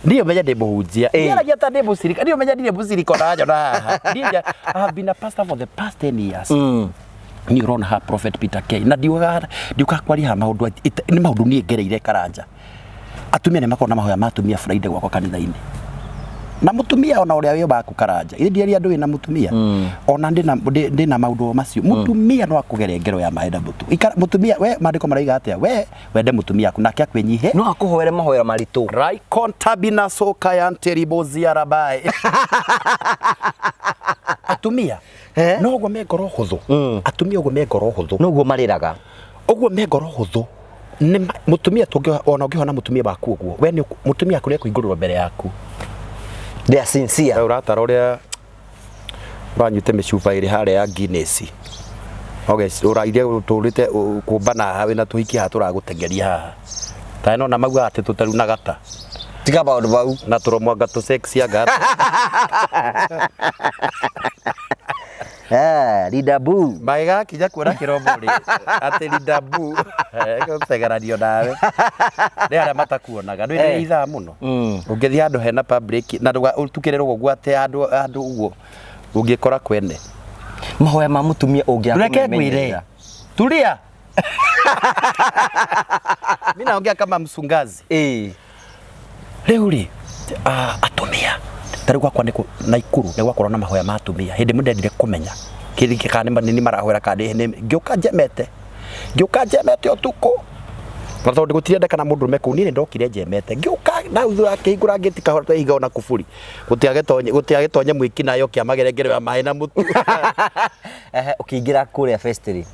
niĩ ũmenye ndĩ mũhunjia. Niĩ ta ndĩ mũcirika. Niĩ ũmenye ndirĩ mũcirika ona wanyona haha. Niĩ I have been a pastor for the past 10 years. Niĩ ũrona haha Prophet Peter K. Na ndiugaga ndiukaga kwaria haha maũndũ nĩ maũndũ niĩ ngereire Karanja. Atumia nĩ makoragwo na mahoya ma atumia Friday gwakwa kanitha-inĩ. Na mũtumia ona ũrĩa wĩ waku Karanja. Ithe ndiaria andũ wĩna mũtumia. Ona ndĩna ndĩna maũndũ macio. Mũtumia no akũgere ngero ya maĩ na mũtu. Ikara mũtumia we maandĩko maraiga atĩa? We wende mũtumia waku nake akwĩnyihie. No akũhoere mahoya maritũ. Raikontabina soka ya nteribozi rabai. Atumia no ũguo me ngoro hũthũ. Atumia ũguo me ngoro hũthũ. Noguo marĩraga. Ũguo me ngoro hũthũ. Nĩ mũtumia tũngĩ ona ũngĩhona mũtumia waku ũguo we nĩ mũtumia kũrĩa kũhingũrĩrwo mbere yaku. They are sincere. Ũratara ũrĩa ũranyuĩte mĩcuba ĩrĩ harĩa ya Guinness. Ũraire ũtũrĩte kũmbana haha wĩna tũhiki haha tũragũtengeria haha. Ta ĩno na maugaga atĩ tũtarunaga ta. Tiga maũndũ mau. Na tũromwanga tũ sexy anga. Ridabu. Magĩgakinya kuona kĩromo rĩ atĩ ridabu gũcegeranio nawe nĩ arĩa matakuonaga nĩ nĩ ithaa mũno. Ũngĩthiĩ handũ hena public na ũtukĩrĩrwo ũguo atĩ handũ handũ ũguo ũngĩkora kwene. Mahoya ma mũtumia ũngĩaga Reke ngwĩre. Tulia. Mimi naongea kama msungazi. Rĩu rĩ atumia ta rĩu gwakwa nĩ Naikuru nĩ gwakorwo na mahoya ma atumia hĩndĩ ĩmwe ndendire kũmenya kĩrĩ kana nĩ marahoera kana nĩ ngĩũka njemete ũtukũ na tondũ gũtirendekana mũndũrũme kũu niĩ nĩ ndokire njemete ngĩũka na thutha akĩhingũra ngĩti kahora twehinga ona kuburi gũtiagĩtonye mwĩki nayo kĩamagere ngero ya maĩ na mũtu. Ũkĩingĩra kũrĩa festiri?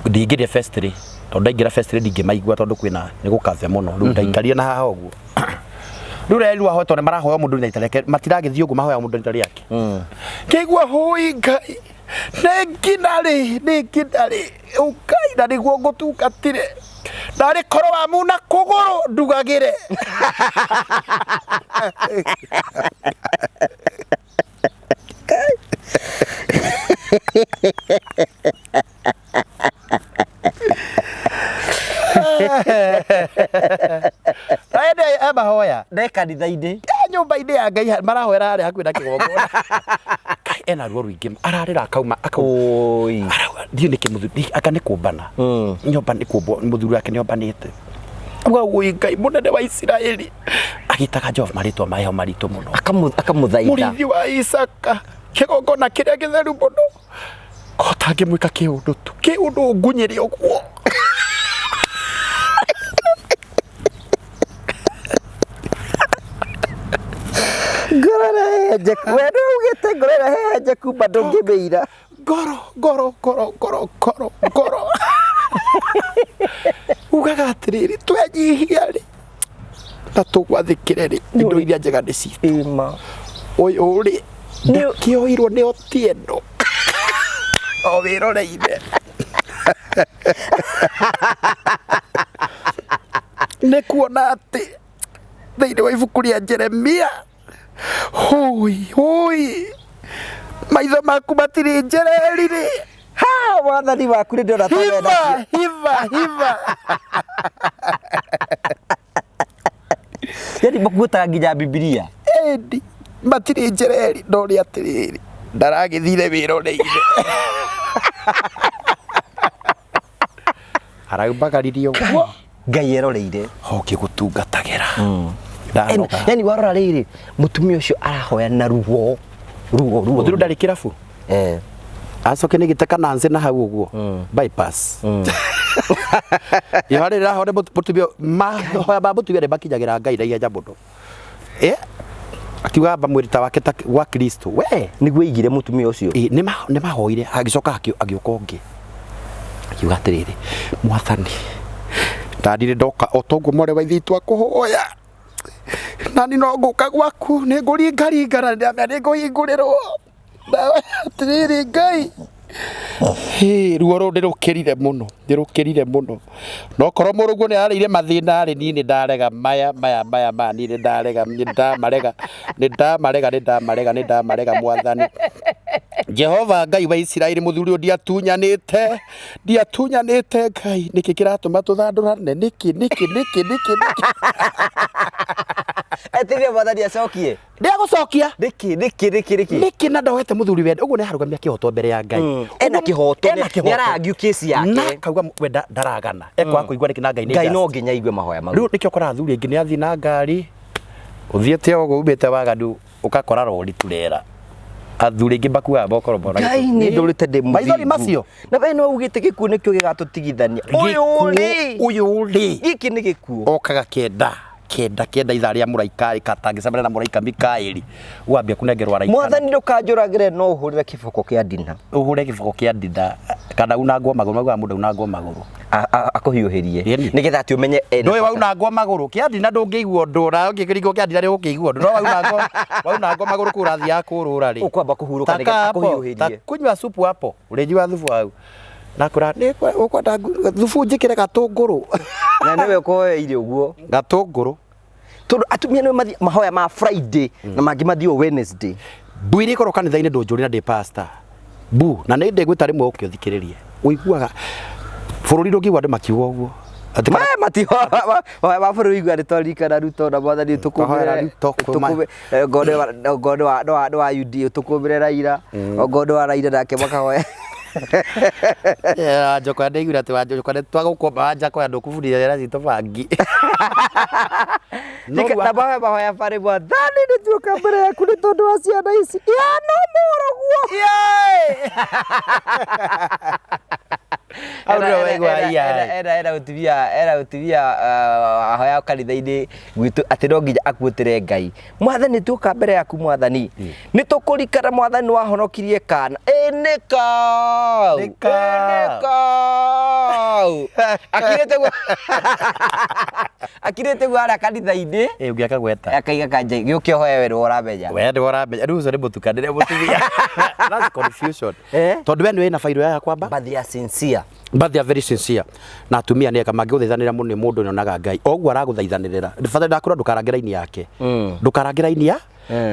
Ndingĩrire festiri tondũ ndaingĩra festiri ndingĩmaigua tondũ kwĩna nĩ gũkabe mũno rĩu ndaikarire na haha ũguo. Rĩu rĩrĩa ahoe tondũ nĩ marahoya mũndũ na ita rĩake matiragĩthiĩ ũguo mahoya mũndũ na ita rĩake. Ngĩigua hũi Ngai nĩ nginya rĩ nĩ nginya rĩ ũkai na nĩguo ngũtungatire ndarĩ korwo wamuna kũgũrũ ndugagĩre. Ende mahoya Ne kanitha-inĩ. Nyũmba-inĩ ya Ngai marahoera harĩa hakuhĩ na kĩgongona. Kai ena ruo rũingĩ ararĩra akauma Oi. Arauga ndiũ nĩkĩ mũthuri anga nĩ kũmbana. Nyũmba nĩ kũmbwo mũthuri wake nĩ ombanĩte. Auga woi Ngai mũnene wa Isiraeli. Agĩtaga Jehova marĩtwa maheho maritũ mũno. Akamũthaitha. Mũrĩithi wa Isaka kĩgongona kĩrĩa gĩtheru mũno. Kotangĩmwĩka kĩũndũ tu kĩũndũ ngunyĩre ũguo. Ngoro ĩrahehenjeka. We nĩ ugĩte ngoro ĩrahehenjeka ma ndũngĩmĩira. Ngoro ngoro ngoro ngoro ngoro ngoro. Ugaga atĩrĩrĩ twenyihia rĩ na tũgwathĩkĩre rĩ indo iria njega nĩ citũ. Ĩma. Ũyũ rĩ ndakĩoirwo nĩ Otieno o wĩroreire. Nĩ kuona atĩ thĩinĩ wa ibuku rĩa Jeremia hũi hũi maitho maku matirĩ njereri rĩ. Ha wathani waku nĩ ndĩrona ta Hiva hiva hiva. Yani makuotaga nginya Bibilia. Ĩndi matirĩ njereri no nĩ atĩrĩrĩ ndaragĩthire wĩroreire. Araumagaririe ũguo. Ngai eroreire. Ũngĩgũtungatagĩra. Ndanoga. Yani warora rĩrĩ mũtumia ũcio arahoya na ruo ruo ruo. Mũthuri ndarĩ kĩrabu. Acoke nĩ gĩte kana nse na hau ũguo. Bypass. Ihoya rĩrĩ rĩrahoya mũtumia mahoya ma mũtumia nĩ makinyagĩra Ngai na ihenya mũno. Akiuga amba mwĩrĩ ta wake ta gwa Kristo. We Nĩguo aigire mũtumia ũcio. Nĩ mahoire agĩcoka agĩũka ũngĩ. Akiuga atĩrĩrĩ mwathani ndandirĩ ndoka o toguo mwarĩ wa ithe witũ akũhoya. Nani no ngũka gwaku nĩ ngũringaringa na ndĩramenya nĩ ngũhingũrĩrwo. Ndawa atĩrĩrĩ Ngai. Hĩ, ruo rũu ndĩrũkĩrire mũno, ndĩrũkĩrire mũno. No korwo mũrũguo nĩ ararĩire mathĩna rĩ, niĩ nĩ ndarega maya maya maya maya, niĩ nĩ ndarega, nĩ ndamarega, nĩ ndamarega, nĩ ndamarega, nĩ ndamarega mwathani. Jehova Ngai wa Isiraeli mũthuri ũyũ ndiatunyanĩte, ndiatunyanĩte Ngai, nĩkĩ kĩratũma tũthandũrane, nĩkĩ, nĩkĩ, nĩkĩ, nĩkĩ, nĩkĩ? Etirire mwathani acokie. Ndegũcokia. Nĩkĩ, nĩkĩ, nĩkĩ, nĩkĩ? Nĩkĩ na ndoete mũthuri wende ũguo nĩ ararũgamia kĩhoto mbere ya Ngai. Ena Ũguo- kĩhoto, ena nĩ kĩhoto. ara argue case yake. Na akauga we ndaragana. Ekwaga kũigua nĩkĩ na Ngai nĩ Ngai just. no nginya aigue mahoya mau. Rĩu nĩkĩo ũkoraga athuri aingĩ nĩ athiĩ na ngari ũthiĩte ũguo umĩte waganu ũgakora rori turera. Athuri aingĩ makuaga mokoro mona. Ngai nĩ ndũrĩte ndĩ mũthingu. Maithori macio. Na we nĩ waugĩte gĩkuũ nĩkĩo gĩgatũtigithania. Ũyũ rĩ. Ũyũ rĩ. Gĩkĩ nĩ gĩkuũ. Okaga kenda kenda kenda ithaa rĩa mũraika katangĩcemania na mũraika Mikaeli wambia kũnengerwo araika. Mwathani ndũkanjũragĩre no ũhũrĩre kĩboko kĩa ndina. Ũhũre kĩboko kĩa ndinda kana unangwo magũrũ maugaga mũndũ aunangwo magũrũ. Akũhiũhĩrie Ĩni. nĩgetha atĩ ũmenye ena Ndũĩ bata. waunangwo magũrũ kĩa ndina ndũngĩigua ũndũ na ũngĩkĩringwo kĩa ndina nĩũgũkĩigua ũndũ no waunangwo waunangwo magũrũ kũu ũrathiaga kũrũra rĩ Ũkwamba kũhurũka Taka nĩgetha hapo, akũhiũhĩrie. ta kunywa supu hapo ũrĩnyua thubu hau nakũra nĩ ũkwenda thubu njĩkĩre gatũngũrũ Na nĩwe ũkũhoeire ũguo. Gatũngũrũ. Tondũ atumia nĩo mathiĩ mahoya ma Friday na mangĩ mathiĩ Wednesday. Mbu iria ikoragwo kanitha-inĩ ndũnjũrie na ndĩ pastor. Mbu na nĩ ndĩgwĩta rĩmwe ũke ũthikĩrĩrie. Ũiguaga bũrũri ndũngĩigua andũ makiuga ũguo. Atĩ Maya matihoya ma bũrũri igua nĩ twaririkana Ruto na mwathani Twahoera tũkũmĩre Ruto kuma- ongorwo nĩ wa UDA tũkũmĩre Raila ongorwo nĩ wa Raila nake makahoya. Wanjokoya ndaiguire atĩ Wanjokoya nĩ twagũkomba Wanjakoya ndũkũbundithia ciana citũ bangi. No rĩu Na mahoya mahoya barĩ mwathani nĩ tuoka mbere yaku nĩ tondũ wa ciana ici ya no mũrũguo. Hau nĩho waigua iya. Ena mũtumia ena mũtumia ahoya kanitha-inĩ gwitũ atĩ no nginya akuĩtĩre Ngai. Mwathani tuoka mbere yaku mwathani nĩ tũkũrikana mwathani wahonokirie kana ĩ nĩ kau Nĩ ĩ kau. nĩ kau akirĩte guo akirĩte guo harĩa kanitha-inĩ Ĩ ũngĩ akagweta. akaiga kanja gĩũke ũhoe we nĩwe ũramenya. We nĩwe ũramenya rĩu ũcio nĩ mũtukanĩre mũtumia. That's confusion. Eh? Tondũ we nĩwe wĩna bairũ ya kwamba. But they are sincere. But they are very sincere. Na atumia nĩ ega mangĩgũthaithanĩra mũno nĩ mũndũ nĩonaga Ngai. O ũguo aragũthaithanĩrĩra. Bata ndakwĩra ndũkarange raini yake. Ndũkarange raini ya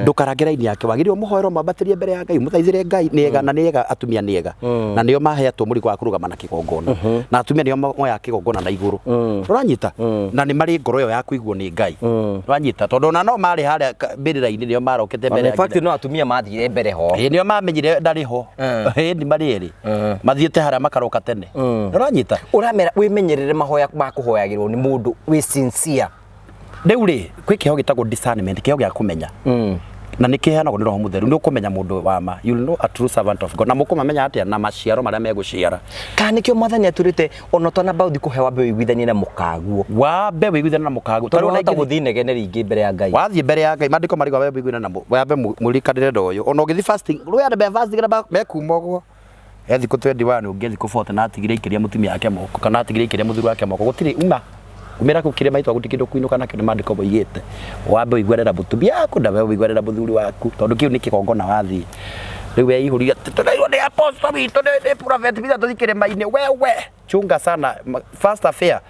ndũkarange raini yake wagĩrĩirwo mũhoere mwambatĩrie mbere ya Ngai mũthaithĩre Ngai nĩ ega na nĩ ega atumia nĩ ega na nĩo maheatwo mũrigo wa kũrũgama na kĩgongona na atumia nĩo moyaga kĩgongona na igũrũ ũranyita na nĩ marĩ ngoro ĩyo ya kũiguo nĩ Ngai ũranyita tondũ ona no marĩ harĩa mbĩrĩra-inĩ nĩo marokete mbere In ya fact no atumia mathire mbere ho. Ĩĩ nĩo mamenyire ndarĩ ho ĩĩ nĩ marĩ erĩ mathiĩte harĩa makaroka tene ũranyita. Ũramera wĩmenyerere mahoya ma kũhoyagĩrwo nĩ mũndũ wĩ sincere. Rĩu rĩ kwĩ kĩheo gĩtagwo discernment, kĩheo gĩa kũmenya na nĩ kĩheanagwo nĩ Roho Mũtheru. Nĩ ũkũmenya mũndũ wa ma, you will know a true servant of God. Na mũkũmamenya atĩa? Na maciaro marĩa megũciara. Kana nĩkĩo mwathani atwĩrĩte ona ũtanamba gũthiĩ kũhe wambe wĩiguithanie na mũkaguo. Wambe wĩiguithanie na mũkaguo. Tondũ wahota gũthiĩ inegene rĩingĩ mbere ya Ngai. Wathiĩ mbere ya Ngai, maandĩko marauga wambe wĩiguithanie na wambe mũrikanĩre na ũyũ. Ona ũgĩthiĩ fasting, rĩu andũ me fasting na mekuma ũguo. He thikũ 21 ũngĩ thikũ 40 na atigire aikĩria mũtumia wake moko kana atigire aikĩria mũthuri wake moko gũtirĩ uma umĩra kũu kĩrĩma itwa gũtirĩ kĩndũ kũinũka nakĩo nĩ maandĩko moigĩte wambe ũiguane na mũtumia waku na we ũiguane na mũthuri waku tondũ kĩu nĩ kĩgongona wathiĩ rĩu weihũria atĩ tũrairwo nĩ apostle witũ nĩ prophet witũ tũthiĩ kĩrĩma-inĩ wewe chunga sana first affair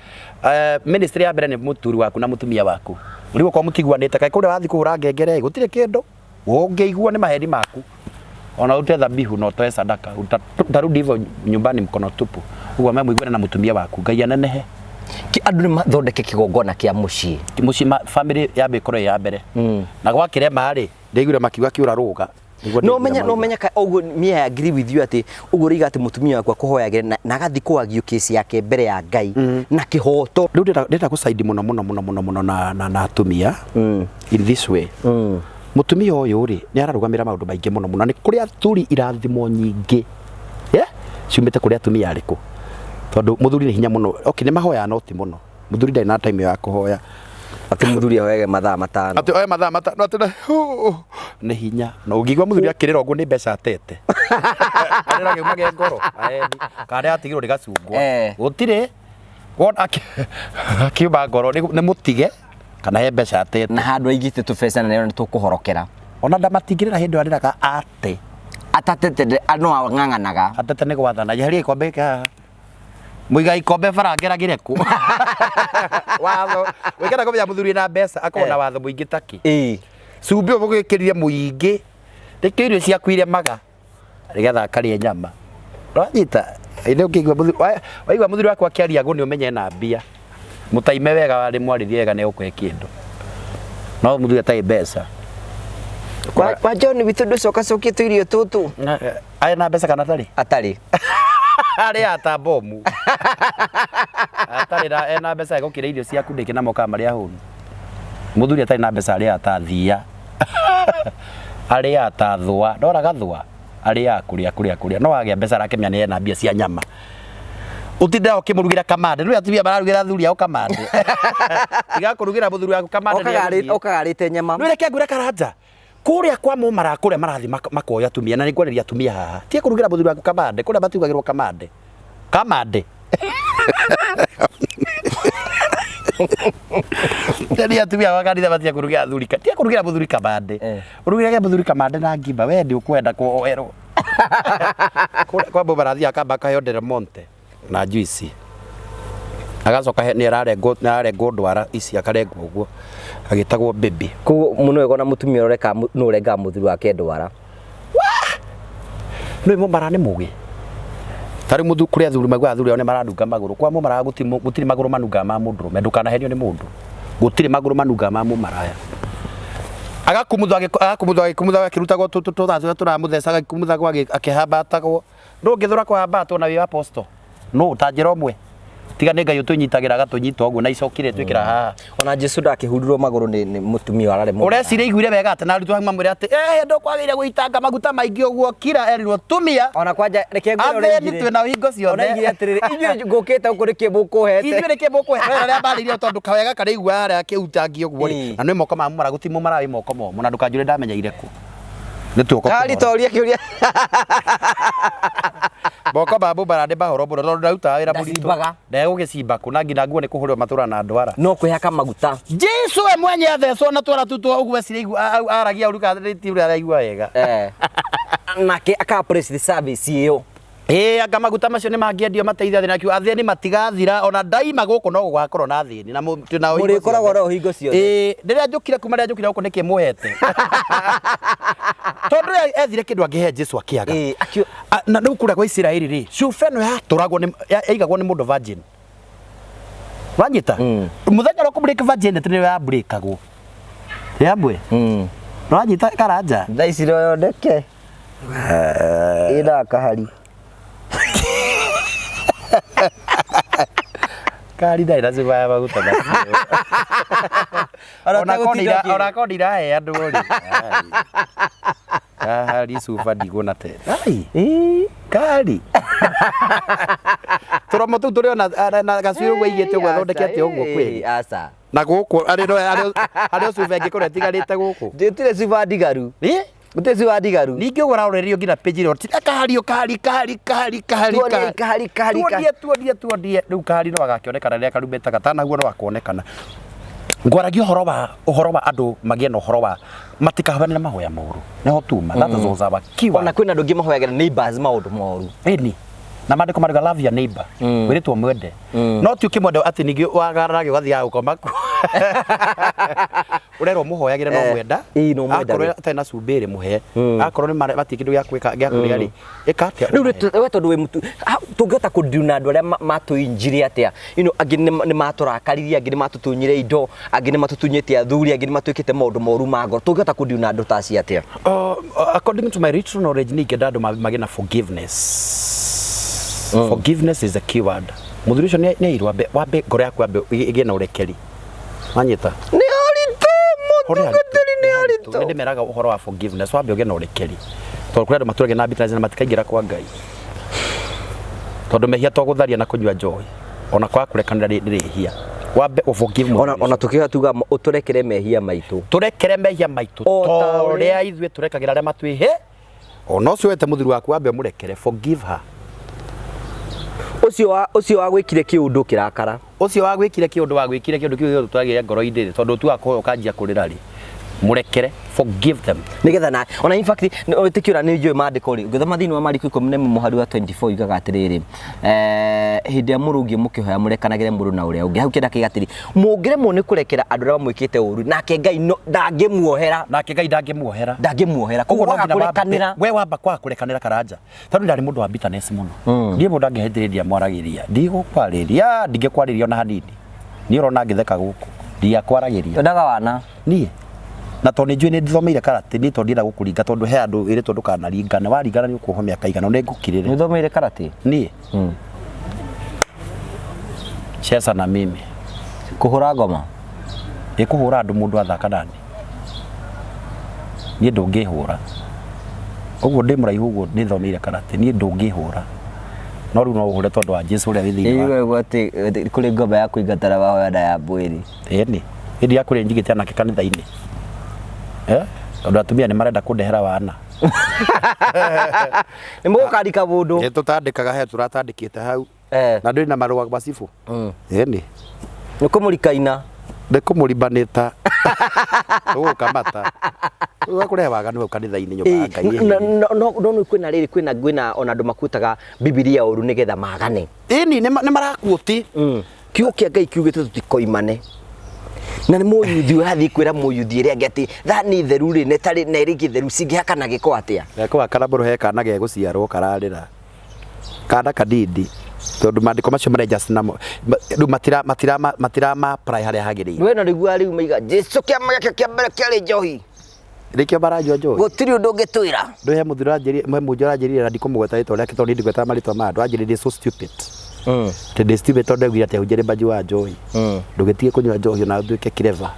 ministry ya mbere nĩ mũthuri waku na mũtumia waku rĩu okorwo mũtiguanĩte kaĩ kũrĩa wathiĩ kũhũra ngengere gũtirĩ kĩndũ Ũngĩigua nĩ maheni maku ona ũrute dhabihu na ũtoe sadaka utarudi hivyo nyumbani mkono tupu. Ũguo me mũiguane na mũtumia waku Ngai anenehe. Ki andũ nĩ mathondeke kĩgongona kĩa mũciĩ. Mũciĩ family yambe ĩkorwo ĩ ya mbere. Na gwakĩrema rĩ, ndaiguire makiuga kĩũra rũga. Nĩguo No ndaiguire menya no mauga. menya ka ũguo me I agree with you atĩ ũguo ũroiga atĩ mũtumia waku akũhoyagĩre na agathiĩ kũagio kesi yake mbere ya Ngai na kĩhoto. Rĩu ndĩrenda gũcaidi mũno mũno mũno mũno mũno na atumia in this way. Mũtumia ũyũ rĩ nĩ ararũgamĩra maũndũ maingĩ mũno mũno. Nĩ kũrĩ athuri irathimo nyingĩ yeah? ciumĩte kũrĩ atumia arĩkũ, tondũ mũthuri nĩ hinya mũno. Okay, nĩ mahoyaga no ti mũno. Mũthuri ndarĩ na time ya kũhoya. Atĩ mũthuri ahoyage mathaa matano. Atĩ oe mathaa matano atĩ nĩ hinya. Na ũngĩigua mũthuri akĩrĩra ũguo nĩ mbeca atete. Arĩra agĩumage ngoro. Aendi. Kana nĩ atigirwo nĩ gacungwa. Gũtirĩ. Wona akiuma ngoro nĩ mũtige. Kana he mbeca atete. Na handũ aigĩte tũbeca na nĩ tũkũhorokera. Ona ndamatingĩrĩra hĩndĩ ĩyo arĩraga ate. Atatete no ang'ang'anaga. Atete nĩ gwathana. Njeheria ikombe gĩkĩ haha. Mũiga ikombe bara ngeragĩre kũ. Watho. Wĩkenda kũmenya mũthuri wĩna mbeca akoragwo na watho mũingĩ takĩ. Ĩĩ. Cumbĩ ũyũ mũgĩkĩrire mũingĩ. Nĩkĩo irio ciaku iremaga. Nĩgetha akarĩe nyama. Ũranyita? Ĩndĩ ũkĩigua mũthuri waigua mũthuri waku akĩaria ngũ nĩ ũmenye ena mbia. Mũtaime wega warĩ mwarĩrie wega nĩ egũkũhe kĩndũ. No mũthuri atarĩ mbeca. Kwa John witũ ndũcokacokie tũirio tũtũ. Arĩ na mbeca kana atarĩ? Atarĩ. Arĩaga ta bomu. Atarĩ na ena mbeca egũkĩrĩa irio ciaku ndĩkĩ na mokaga marĩ ahũnu. Mũthuri atarĩ na mbeca arĩaga ta thiia. Arĩaga ta thũa. Ndora gathũa? Arĩaga kũrĩa kũrĩa kũrĩa. No agĩa mbeca arakĩmenya nĩ ena mbia cia nyama. Ũtindaga ũkĩmũrugĩra kamande. Nĩũĩ atumia mararugĩra athuri ao kamande. Tiga kũrugĩra mũthuri waku kamande nĩ egũthiĩ. Okaga arĩte nyama. Nĩũĩ reke ngwĩre Karanja, kũrĩa kwa mũmara kũrĩa marathiĩ makoya atumia na nĩngwarĩria atumia haha. Tiga kũrugĩra mũthuri waku kamande, kũrĩa matirugagĩrwo kamande. Kamande. Nĩ atumia a kanitha matige kũrugĩra athuri tiga kũrugĩra mũthuri kamande. Ũrugĩrage mũthuri kamande na ngima, we ndĩ ũkwenda kũhoerwo. Kũrĩa kwa mũmara athiaga akamba akaheo Del Monte na juice. Agacoka nĩ ararengwo nĩ ararengwo ndwara ici akarengwo ũguo agĩtagwo baby. Koguo mũno wega ona mũtumia ũreka nũ ũrengaga mũthuri wake ndwara. Nĩ mũmara nĩ mũgĩ. Ta rĩu mũthu kũrĩ athuri maiguaga athuri ao nĩ maranunga magũrũ. Kwa mũmara gũtirĩ magũrũ manungaga ma mũndũrũme ndũkanahenio nĩ mũndũ. Gũtirĩ magũrũ manungaga ma mũmaraya. Agakumuthwo agakumuthwo agĩkumuthagwo akĩrutagwo tũthaa tũrĩa tũramũthecaga agĩkumuthagwo akĩhambatagwo. Ndũngĩthũra kũhambatwo na wĩ apostle? Nũ ta njĩra ũmwe. Tiga nĩ Ngai ũtũnyitagĩra agatũnyita ũguo na icoki rĩrĩ twĩkĩra haha. Ona Jesu ndakĩhurirwo magũrũ nĩ mũtumia wararĩ mũmaraya. Ũreciria aiguire wega atĩ na arutwo amwe mamwĩre atĩ eh ndũkwagĩrĩire gũitanga maguta maingĩ ũguo kira erirwo tumia. Ona kwanja reke ngwĩre ũrĩa Athĩni oigire. twĩ nao hingo ciothe. Ona oigire atĩrĩrĩ, inyuĩ ngũkĩte gũkũ nĩkĩ mũkũhete? Ithuĩ nĩkĩ mũkũhe? We arĩa marĩirio tondũ kawega karĩa aigua harĩa akĩhutangia ũguo rĩ. Na nĩ moko ma mũmara gũtirĩ mũmara wĩ moko momũ na ndũkanjũrie ndamenyeire kũ. Nĩ tuoko Kari tũhoro. toria kĩũria. Moko ma mũmara nĩ mahoro mũno tondũ ndarutaga wĩra mũritũ. Ndacimbaga. Ndegũgĩcimba kũ na nginya nguo nĩ kũhũrĩrwo matũra na ndwara. No kwĩhaka maguta. Jesu we mwenye athecwo na twara tu twa ũguo ecire aragia ũru kana ti ũrĩa araigua wega. Eh. Nake aka appreciate service ĩyo. Ĩĩ anga maguta macio nĩ mangĩendio mateithie athĩni akiuga athĩni matigathira ona ndaima gũkũ no gũgakorwo na athĩni na twĩ nao hingo Mũrĩkoragwo ciothe. nao hingo ciothe. Ĩĩ rĩrĩa njũkire kuma rĩrĩa njũkire gũkũ nĩkĩ mũhete tondũ ethire kĩndũ angĩhe Jesu akĩaga. Ĩĩ Na rĩu kũrĩa kwa Isiraeli rĩ cuba ĩno yatũragwo nĩ yaigagwo nĩ mũndũ virgin wanyita mũthenya ũrĩa ũkũ break virginity nĩyo ya breakagwo yamwe wanyita Karanja Thaa ici no yoneke. Ĩna kahari. Kari ndarĩ na cuba ya maguta macio. Ona Ona korwo ũtegũtinda ũkĩrĩa. ona korwo ndirahe andũ rĩ. Kahari cuba ndigũna te. Ai. Kari. Tũromo tũu tũrĩ ona na gacuĩ ũguo aigĩte ũguo athondekete ũguo kweli. Aca. Na gũkũ arĩ no arĩ o cuba ĩngĩkorwo ĩtigarĩte gũkũ. Gũtirĩ cuba ndigaru. Ĩ? Gũtirĩ cuba ndigaru. Ningĩ ũguo ũrarorerio nginya page ĩyo ti kahari kahari kahari kahari kahari Tuonie kahari kahari tuonie tuonie tuonie rĩu kahari no agakĩonekana rĩrĩa karumbeta gatanahuo no akonekana ngwaragia ũhoro wa ũhoro wa andũ magĩe na ũhoro wa matikahoyanĩre mahoya moru nĩho tuma that is was our key Ona kwĩna andũ angĩ mahoyagĩra neighbors maũndũ moru. ĩni na maandĩko marauga love your neighbor wĩrĩtwo mwende no ti ũkĩmwende atĩ ningĩ wagararage ũgathiaga gũkoma kuo ũrerwo mũhoyagĩre no Eh, mwenda ĩĩ, no mwendage. akorwo atarĩ na cumbĩ rĩ mũhe akorwo nĩ matirĩ kĩndũ gĩa gwĩka gĩa kũrĩa rĩ ĩka atĩa Rĩu ũmahe. we tondũ wĩ mũtu tũngĩhota kũdeal na andũ arĩa matũinjire atĩa you know, angĩ nĩ matũrakaririe angĩ nĩ matũtunyire indo angĩ nĩ matũtunyĩte athuri angĩ nĩ matwĩkĩte maũndũ moru ma ngoro tũngĩhota kũdeal na andũ ta acio atĩa According to my little knowledge nĩ ingĩenda andũ magĩe na forgiveness. Forgiveness is a key word. Mũthuri ũcio nĩ airwo wambe ngoro yaku wambe ĩgĩe na ũrekeri. Wanyita? Nĩ haritũ mũtungatĩri nĩ haritũ Nĩ ndĩmeraga ũhoro wa forgiveness wambe ũgĩe na ũrekeri. Tondũ kũrĩ andũ matũragia na bitterness na matikaingĩra kwa Ngai. Tondũ mehia to gũtharia na kũnyua njohi. Ona kwaga kũrekanĩra nĩ rĩhia. Wambe ũ forgive mũthuri ona ũcio. ona tũkĩhoya tuga ũtũrekere mehia maitũ Tũrekere mehia maitũ O ta ta ũrĩa ũrĩa ithuĩ tũrekagĩra arĩa matwĩhĩ. Ona ũcio wete mũthuri waku wambe ũmũrekere, forgive her. Ũcio Ũcio wa ũcio wa gwĩkire kĩũndũ kĩrakara. Ũcio wagwĩkire kĩũndũ, wagwĩkire kĩũndũ kĩu gĩothe twagĩire ngoro-inĩ rĩ, tondũ tu wakũhoya ũkanjia kũrĩra rĩ, mũrekere, forgive them. Nigetha na ona in fact wĩtĩkio na nĩ njũĩ maandĩko rĩ, ũngĩthoma thĩinĩ wa Mariko 11 mũhari wa 24 yugaga atĩrĩrĩ, hĩndĩ ĩrĩa mũrũngiĩ mũkĩhoya mũrekanagĩre mũndũ na ũrĩa ũngĩ. Hau kĩenda kĩiga atĩrĩ, mũngĩremwo nĩ kũrekera andũ arĩa mamwĩkĩte ũru, nake Ngai no ndangĩmuohera. Nake Ngai ndangĩmuohera. Ndangĩmuohera. Koguo Koguo no waga nginya wambe- kũrekanĩra. we wamba kwaga kũrekanĩra Karanja, tondũ ndarĩ mũndũ wa bitterness mũno. Niĩ mũndũ angĩhĩtĩrĩria mwaragĩria, ndigũkwarĩria, ndingĩkwarĩria ona hanini. Niĩ ũrona ngĩtheka gũkũ, ndiakwaragĩria. Wendaga wana. Niĩ na tondũ nĩ njũĩ nĩ ndithomeire karate, niĩ tondũ ndienda gũkũringa, tondũ he andũ ĩrĩtwo ndũkanaringane, waringana nĩ ũkuohwo mĩaka igana, nĩ ngũkirĩre. Nĩ ũthomeire karate? Niĩ cheza na mimi. Kũhũra ngoma. Ĩ kũhũra andũ mũndũ athaka nani? Niĩ ndũngĩhũra. Ũguo ndĩ mũraihu ũguo nĩ thomeire karate, niĩ ndũngĩhũra. No rĩu no ũhũre tondũ wa Jesu ũrĩa wĩ thĩinĩ wa. Ĩĩ atĩ kũrĩ ngoma ya kũingatana mahoya na ya mwĩrĩ. Ĩni. Ĩndĩ ya kũrĩa njigĩte anake kanitha-inĩ. Eh? Tondũ atumia nĩ marenda kũndehera wana. Nĩ mũgũkandika mũndũ. Nĩ tũtandĩkaga he tũratandĩkĩte hau. Na ndũrĩ na marũa ma cibũ. Ĩni. Nĩ kũmũrikaina. Nĩ kũmũrimbanĩta. Tũgũkamata. Rĩu kũrehe waganu hau kanitha-inĩ nyũmba ya Ngai. No no no kwĩna rĩrĩ, kwĩna kwĩna ona andũ makuĩtaga Bibilia ũru nĩgetha magane. Ĩni nĩ marakuũti. Kiugo kĩa Ngai kiugĩte tũtikoimane. Na nĩ mũyuthi ũrathiĩ kwĩra mũyuthi ĩrĩa ĩngĩ atĩ thani theru rĩ, na ĩtarĩ na ĩrĩ ĩngĩ theru cingĩhakana gĩko atĩa? Geko karambũrũ he kana gegũciarwo kararĩra. Kana kanini tondũ maandĩko macio marĩa just namo rĩu matira matira matira ma apply harĩa hagĩrĩire. We no nĩguo rĩu maiga Jesu kĩama gĩake kĩa mbere kĩarĩ njohi. Nĩkĩo maranyua njohi. Gũtirĩ ũndũ ũngĩtwĩra. Ndũ he mũthuri ũranjĩrire, he mũnjũ ũranjĩrire na ndikũmũgweta rĩtwa rĩake tondũ niĩ ndigwetaga marĩtwa ma andũ, anjĩrire ndĩ so stupid. Atĩ ndĩ stupid tondũ ndaiguire atĩ ahunjia nĩ manyuaga njohi. Ndũgĩtige kũnyua njohi ona ũtuĩke clever.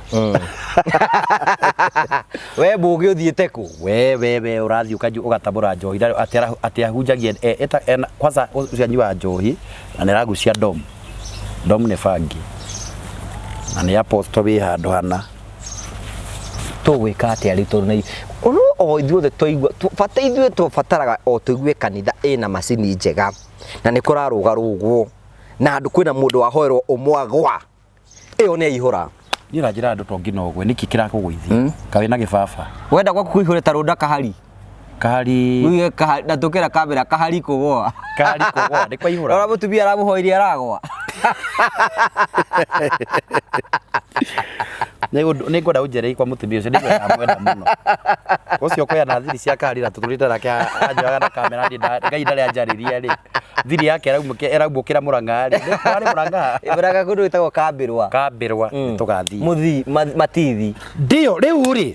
We mũgĩ ũthiĩte kũ? We we we ũrathiĩ ũkanyua ũgatabũra njohi na atĩ atĩ ahunjagia eta ena kwanza ũcio anyuaga njohi na nĩ aragucia dom. Dom nĩ bangi. Na nĩ apostle wĩ handũ hana. Tũgwĩka atĩa rĩu tondũ nĩ no o ithuothe twaigua bata ithuĩ tũbataraga o tũigue kanitha ĩna macini njega na nĩ kũrarũgarũgwo na andũ kwĩna mũndũ wahoerwo ũmwagwa ĩyo nĩ yaihũra. Niĩ ũranjĩra andũ to nginya ũgwe nĩkĩ kĩrakũgũithia? Kaĩ wĩna gĩbaba? Wenda gwaku kũihũre ta rũnda kahari. Kahari. Uge kahari na tũkĩra kamera kahari kũgũa. Kahari kũgũa nĩ kwaihũra. Rora mũtumia aramũhoirie aragwa. Nĩ ngwenda ũnjereire kwa mũtumia ũcio, nĩ ndamwenda mũno. Ũcio ũkũheana thiri cia kahari na tũtũrĩte nake anjoyaga na kamera niĩ Ngai ndarĩ anjarĩria rĩ. Thiri yake ĩraumũkĩra Mũrang'a rĩ. Nĩ warĩ Mũrang'a? Mũrang'a kũndũ gwĩtagwo Kambĩrwa. Kambĩrwa tũgathiĩ. Mũthii matithi. Ndio rĩu rĩ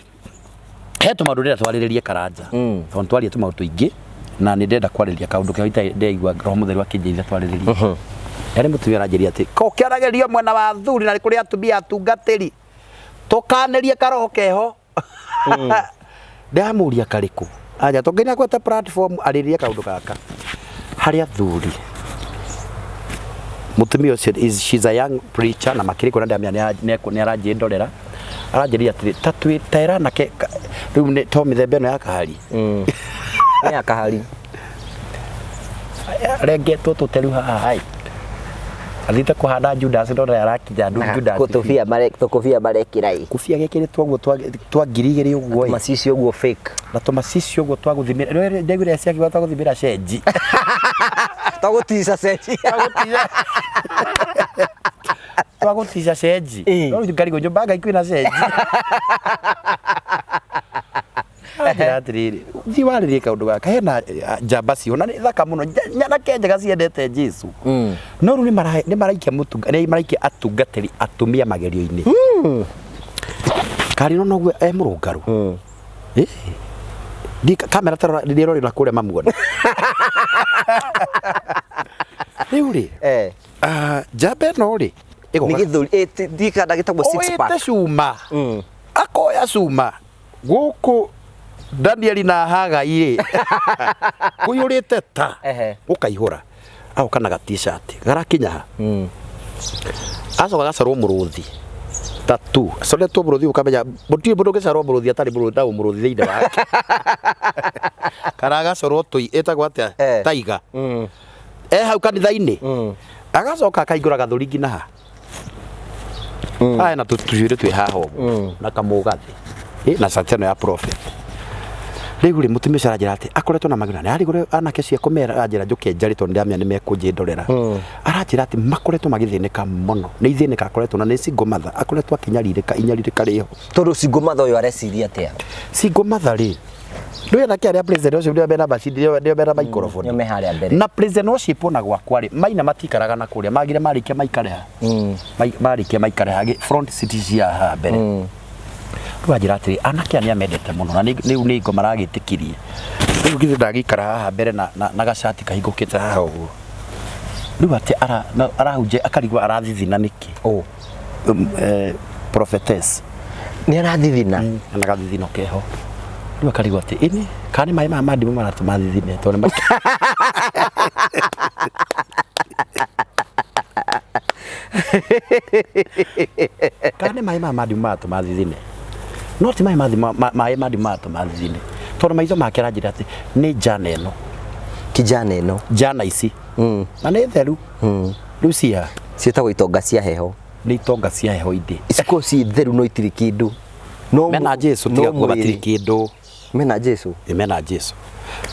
he tũmaũndũ ndĩrenda twarĩrĩrie Karanja. Tondũ twaria tũmaũndũ tũingĩ na nĩ ndĩrenda kwarĩrĩria kaũndũ keho itarĩ ndĩraigua Roho Mũtheru akĩnjĩrithia twarĩrĩrie. Harĩ mũtumia ũranjĩria atĩ ko kĩaragĩrio mwena wa athuri na nĩ kũrĩ atumia atungatĩri tũkanĩrie karoho keho. Ndĩramũria karĩkũ? Anja tondũ Ngai nĩakwete platform arĩrĩrie kaũndũ gaka. Harĩ athuri mũtumia ũcio is she's a young preacher na makĩria kuona ndamenya nĩ aranjĩndorera aranjĩria atĩrĩ ta twĩ ta ĩra anake rĩu nĩ to mĩthemba ĩno ya kahari. Nĩ ya kahari. Rengetwo tũteru haha ĩ. Athiĩte kũhanda Judas no ndarĩ arakinya Judas. Tũkũbia mare tũkũbia marekĩra ĩ. Kũbia gekĩrĩtwo ũguo twa 2000 ũguo ĩ. Macicio ũguo fake. Na tũmacicio ũguo twa gũthimĩra. Rĩu ndaiguire ciakiuga twa gũthimĩra cenji. Twa gũtica cenji. Twa gũtica cenji. Ĩ. No rĩu ngarigwo nyũmba Ngai kwĩna cenji. Anjĩra atĩrĩrĩ, thiĩ warĩrie kaũndũ gaka, hena njamba ciho na nĩ thaka mũno, nyanake njega ciendete Jesu. No rĩu nĩ maraikia mũtunga, nĩ maraikia atungatĩri atumia magerio-inĩ. Karĩ no noguo e mũrũngaru. Ĩ. Ndi kamera tarora ndĩrorera na kũrĩa mamuone. Rĩu rĩ, njamba ĩno rĩ, Nĩ ĩgoka gĩthũri, ndiũĩ kana gĩtagwo six pack. oete cuma. Akoya cuma. Gũkũ Danieli na Hagai rĩ kũiyũrĩte ta gũkaihũra agoka na ga t-shirt garakinya ha. Acoka agacorwo mũrũthi tatu acoretwo mũrũthi ũkamenya gũtirĩ mũndũ ũngĩcorwo mũrũthi atarĩ mũrũthi na ũmũrũthi thĩinĩ wake kana agacorwo tũi ĩtagwo atĩa taiga. E hau kanitha-inĩ agacoka akaingũra gathũri nginya ha haya na tũcuĩrĩ twĩ haha ũguo na kamũgathĩ. Ĩ, na cati ĩno ya prophet. Rĩu rĩ, mũtumia ũcio aranjĩra atĩ akoretwo na mathĩna, nĩ anake acio ekũmera, aranjĩra njũke njarĩ tondũ nĩndĩramenya nĩmekũnjĩndorera. Aranjĩra atĩ makoretwo magĩthĩnĩka mũno, nĩ ithĩnĩka akoretwo na nĩ single mother, akoretwo akĩnyarirĩka, inyarirĩka rĩho. Tondũ single mother ũyũ areciria atĩa? Single mother rĩ, ndũĩ anake arĩa president ũcio nĩo mena macini, nĩo mena microphone. Nĩo me harĩa mbere. Na president worship ona gwakwa rĩ, maina matikaraga na kũrĩa, magire marĩkia maikare ha? Marĩkia maikare ha, front seat cia haha mbere. Rĩu anjĩra atĩrĩ, anake aya nĩ amendete mũno na rĩu nĩ ngo maragĩtĩkirie. Rĩu githĩ ndagĩikara haha mbere na gacati kahingũkĩte haha ũguo. Rĩu atĩ arahunjia akarigwo arathithina nĩkĩ? Ũ. Prophetess. Nĩ arathithina? Na gathithino keho. Rĩu akarigwo atĩ ĩni kana nĩ maĩ maya ma ndimũ maratũma thithine tondũ nĩ kana nĩ maĩ maya ma ndimũ maratũma thithine. No ti maĩ ma ndimũ maĩ ma ndimũ maratũma thithine. Tondũ maitho make aranjĩra atĩ nĩ njana ĩno. Kijana ĩno. Njana ici. Na nĩ theru. Rĩu cia Ciĩtagwo itonga cia heho. Nĩ itonga cia heho indĩ. Cikoragwo ciĩ theru no itirĩ kĩndũ. No Mena Jesu tiga kuga matirĩ kĩndũ. Mena Jesu. Ĩ, mena Jesu.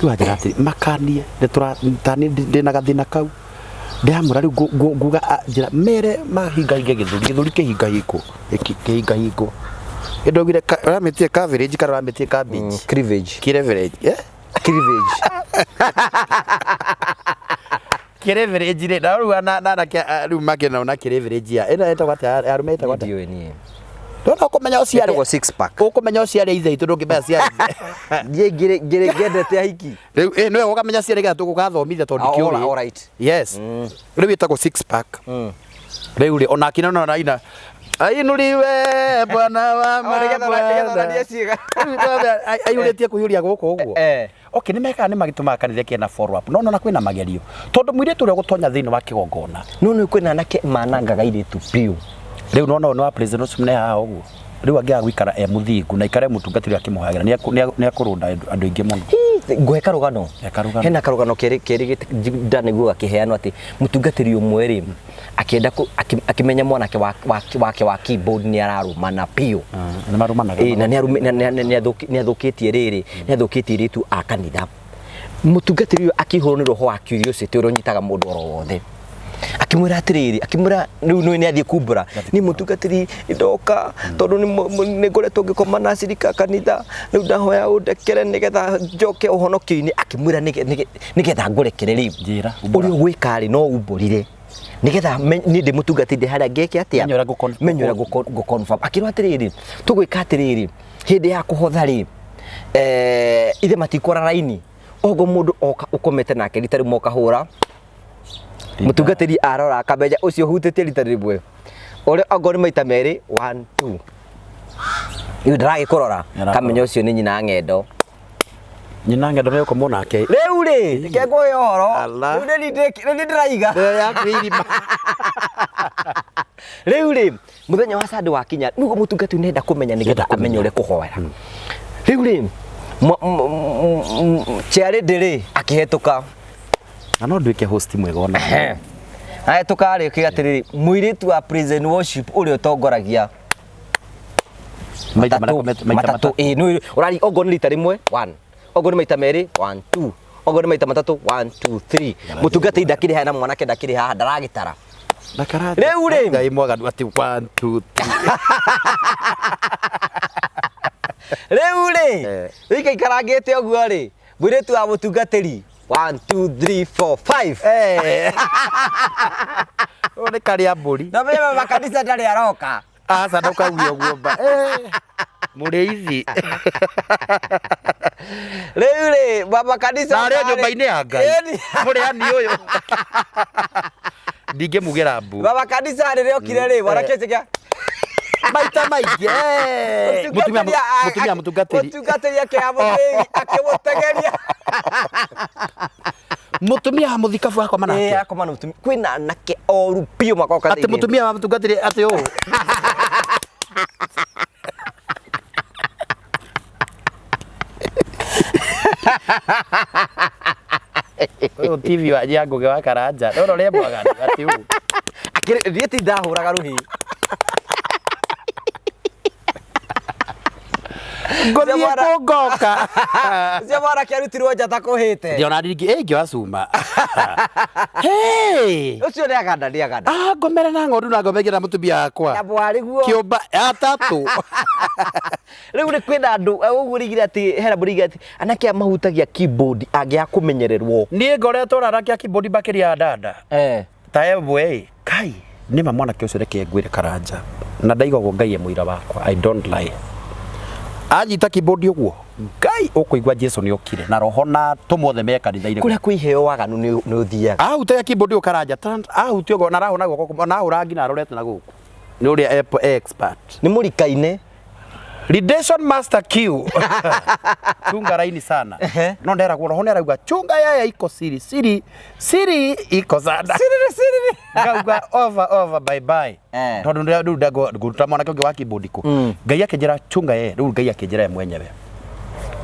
Rĩu anjĩra atĩrĩ makanie nĩtũra tani ndĩna gathĩna kau. Ndĩramwĩra rĩu nguga njĩra mere mahingahinge gĩthũri, gĩthũri kĩhingahingwo, kĩhingahingwo. Ĩndaugire ũramĩtire coverage kana ũramĩtire cabbage? Cleavage. Cleavage, eh? Cleavage. Cleavage rĩ, na rĩu na anake rĩu makĩona na cleavage ya ĩno ĩtagwo atĩa ya arũme ĩtagwo atĩa? Ndiũĩ niĩ. Ndona ũkũmenya ũciarĩ. Ĩtagwo six pack. Ũkũmenya ũciarĩ ithe itũ ndũngĩmenya ciarĩ. Niĩ ngĩrĩ ngĩendete ahiki. Rĩu ĩ nĩwe ũkamenya ciarĩ getha tũgũgathomithia tondũ Ah, ndikĩũĩ. all right. Yes. Rĩu ĩtagwo six pack. Rĩu rĩ ona akina no araina ainuliwe Bwana wa Oh, nĩgetha nĩgetha mabwana. onanie ciĩga. Rĩu ndona aihũrĩtie kũihũria gũkũ ũguo. Eh. Okay, nĩ mekaga nĩ magĩtũmaga kanitha kena follow up. No nona kwĩna magerio. Tondũ mũirĩtu ũrĩa ũgũtonya thĩinĩ wa kĩgongona. No nĩ kwĩna anake manangaga airĩtu biũ. Rĩu nona ũyũ nĩ wa president ũcio mũnene haha ũguo. Rĩu angĩaga gũikara e mũthingu na aikare mũtungatĩri akĩmũhoyagĩra nĩ akũrũnda andũ aingĩ mũno. Ngũhe karũgano. He karũgano. Hena karũgano kerĩ ndanĩguo gakĩheanwo atĩ mũtungatĩri ũmwe rĩ akĩenda akĩmenya mwanake wake wa keyboard nĩ ararũmana biũ. Nĩ marũmanaga. Ĩĩ, na nĩ athũkĩtie rĩrĩ, nĩ athũkĩtie airĩtu a kanitha. Mũtungatĩri ũyũ akĩihũrwo nĩ roho wa curiosity ũrĩa ũnyitaga mũndũ oro wothe. Akĩmwĩra atĩrĩrĩ, akĩmwĩra rĩu nĩ athiĩ kumbũra, niĩ mũtungatĩri ndoka tondũ nĩ ngoretwo ngĩkoma na acirika a kanitha, rĩu ndahoya ũndekere nĩgetha njoke ũhonokio-inĩ. Akĩmwĩra nĩgetha ngũrekere rĩu, Njĩra, ũrĩa ũgwĩka rĩ no umbũrire nĩgetha niĩ ndĩ mũtungatĩri ndĩ harĩa ngeke atĩa, Menye ũrĩa menye ũrĩa ngũ-confirm. Akĩrwo atĩrĩrĩ, tũgwĩka atĩrĩrĩ, hĩndĩ ya kũhotha rĩ, ithe matikwara raini, ogo mũndũ oka ũkomete nake rita rĩmwe ũkahũra mũtungatĩri arora akamenya ũcio ũhutĩtie rita rĩmwe ũrĩa ongorwo nĩ maita merĩ 1 2 rĩu ndaragĩkũrora Nĩarakũrora. kamenya ũcio nĩ nyina ng'endo. Nyina ng'endo nĩ ũkomwo nake. Rĩu rĩ reke ngũhe ũhoro. Allah. Rĩu nĩ niĩ ndĩraiga. Ndĩrĩa yaku irima. Rĩu rĩ mũthenya wa Sunday wakinya nĩguo mũtungatĩri nĩenda kũmenya nĩgetha amenye ũrĩa kũhoera. Rĩu rĩ chairlady rĩ akĩhetũka. Na no nduĩke host mwega ona. Ahĩtũka rĩ ũkiuga atĩrĩrĩ, mũirĩtu wa praise and worship ũrĩa ũtongoragia Maita matatũ, marĩa maita matatũ, ĩĩ, nĩ ũrari ongorwo nĩ rita rĩmwe 1, ongorwo nĩ maita merĩ 1 2, ongorwo nĩ maita matatũ 1 2 3. Mũtungatĩri ndakĩrĩ haha na mwanake ndakĩrĩ haha ndaragĩtara. Rĩu rĩ. Ngai mwaganu atĩ 1 2 3. Rĩu rĩ, ĩikaikarangĩte ũguo rĩ, mũirĩtu wa mũtungatĩri 1 2 3 4 5. Ũyũ nĩ karĩa mbũri. Na mimi makanitha ndarĩ aroka. Aca ndũkauge ũguo mba. Mũrĩithi. Rĩu rĩ, mama kanitha Na arĩ o nyũmba-inĩ ya Ngai. Ĩni. Mũrĩani ũyũ. Ndingĩmugĩra mbu. Mama kanitha rĩrĩa okire rĩ, mwanake ũcio kĩa Maita maingĩ. Mũtumia mũtumia mũtungatĩri. Mũtungatĩri akĩoya mũthĩgi akĩmũtegeria. Mũtumia wa mũthikabu akoma Ĩĩ, nake. akoma na mũtumia. Kwĩna anake oru biũ makoragwo Atĩ mũtumia wa mũtungatĩri atĩ ũũ. Ũyũ TV wa ya Ngũgĩ wa Karanja. Ndona ũrĩa mwaganu atĩ ũũ. Akĩrĩ niĩ ti ndahũraga rũhĩ. Ngũthiĩ Mwana- kũ ngoka. Ũcio mwanake arutirwo nja ta kũhĩte. Ndiona ndingĩ ingĩoya cuma. Hey! Ũcio nĩ aganda nĩ aganda. Ah, ngomere na ng'ondu na ngomere na mũtumia wakwa. Na mwarĩguo. Kĩũmba atatũ. Rĩu nĩ kwĩna andũ ũguo rĩigire atĩ hena mũrĩigire atĩ anake aya mahutagia keyboard angĩaga kũmenyererwo. Niĩ ngoretwo na anake a keyboard makĩria ya dada. Eh. Ta ĩmwe ĩ, kai nĩ ma mwanake ũcio reke ngwĩre Karanja. Na ndaiga ũguo Ngai e mũira wakwa. I don't lie. Anyita keyboard ũguo, Ngai ũkũigua Jesu nĩ okire na roho na atũmwo othe me kanitha-inĩ. Kũrĩa kwĩ iheo waganu nĩ ũthiaga. Ahutagia keyboard ũguo Karanja, ahutia ũguo na arahũra na guoko kũmwe, na ahũra nginya arorete na gũkũ. Nĩ ũrĩa e expert. Nĩ mũrikaine. Redemption Master Q. Chunga raini sana. No nderagwo roho nĩarauga chunga yaya iko siri siri siri iko sana. Siri siri. Ngauga over over bye bye. Eh. Tondũ ndĩra rĩu ngũruta mwanake ũngĩ wa keyboard kũ. Ngai akĩnjĩra chunga yeye rĩu Ngai akĩnjĩra ye mwenyewe.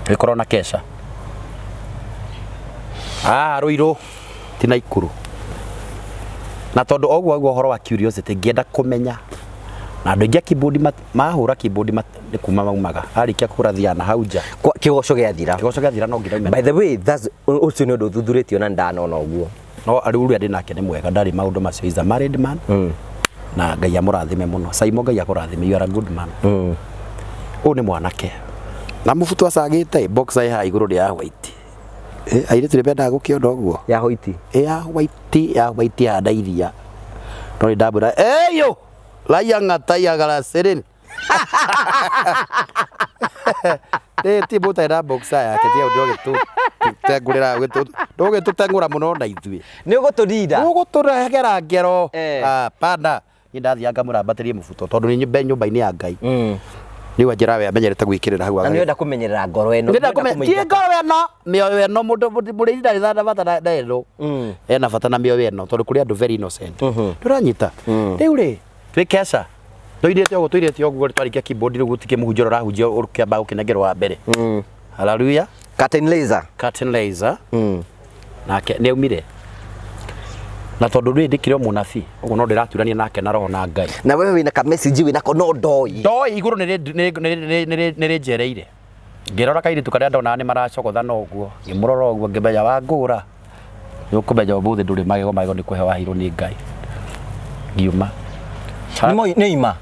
Gĩkorwo na kesha. Ah, Ruiru ti Naikuru. Na tondũ oguo oguo ũhoro wa curiosity ngĩenda kũmenya na andũ aingĩ a keyboard mahũra keyboard nĩ kuma maumaga arĩkia kũhũra thiaga na hau nja Kwa kĩgoco gĩathira. kĩgoco gĩathira no nginya ume By the way, that's ũcio nĩ ũndũ ũthuthurĩtio na ndanona ũguo. No rĩu ũrĩa ndĩ nake nĩ mwega ndarĩ maũndũ macio, he's a married man. Na Ngai amũrathime mũno. Saimo, Ngai akũrathime, you are a good man. Ũyũ nĩ mwanake na mũbuto acagĩte boxer ĩ haha igũrũ nĩ ya white. Eh, airĩtu nĩ mendaga gũkĩona ũguo. Ya hoiti. Ĩ ya white, ya white ya iria no nĩ ndamwĩra eyo raiya ng'ata garasirin ĩ ti mũtarĩ na boxer yake tiga ũndũ ũgĩtũtengũrĩra ndũgĩtũtengũra mũno na ithuĩ. Nĩ ũgũtũrinda. Ũgũtũregera ngero. Eh. Hapana, niĩ ndathiaga ngamũrambatĩrie mũbuto tondũ nĩ nyũmba nyũmba-inĩ ya Ngai. Rĩu anjĩra we amenyerete gwĩkĩrĩra hau. Na nĩ ũrenda kũmenyerera ngoro ĩno. Ndĩrenda Ndũrenda ti kũmĩingata. ngoro ĩno mĩoyo ĩno mũndũ mũrĩithi ndarĩ na bata na ĩno ena bata na mĩoyo ĩno tondũ kũrĩ andũ very innocent. Ndũranyita rĩu rĩ twĩ kesha tũirĩte ũguo tũirĩte ũguo twarĩkia keyboard rĩu gũtikĩ mũhunjia ũrĩa ũrahunjia ũkĩamba gũkĩnengerwo wa mbere. Hallelujah. Curtain raiser. Curtain raiser. Nake nĩ aumire na tondũ rĩ ndĩkĩrĩ o mũnabii ũguo no ndĩraturania nake na roho na Ngai. Na wewe wĩna ka message wĩna ko no ndoi. Ndoi igũrũ nĩ rĩnjereire ngĩrora kairĩtu karĩa ndonaga nĩ maracogothana ũguo ngĩmũrora ũguo ngĩmenya wangũra nĩ ũkũmenya ũmũthĩ ndũrĩ magego magego nĩ kũhe waheirwo nĩ Ngai ngiuma. Nĩ ima.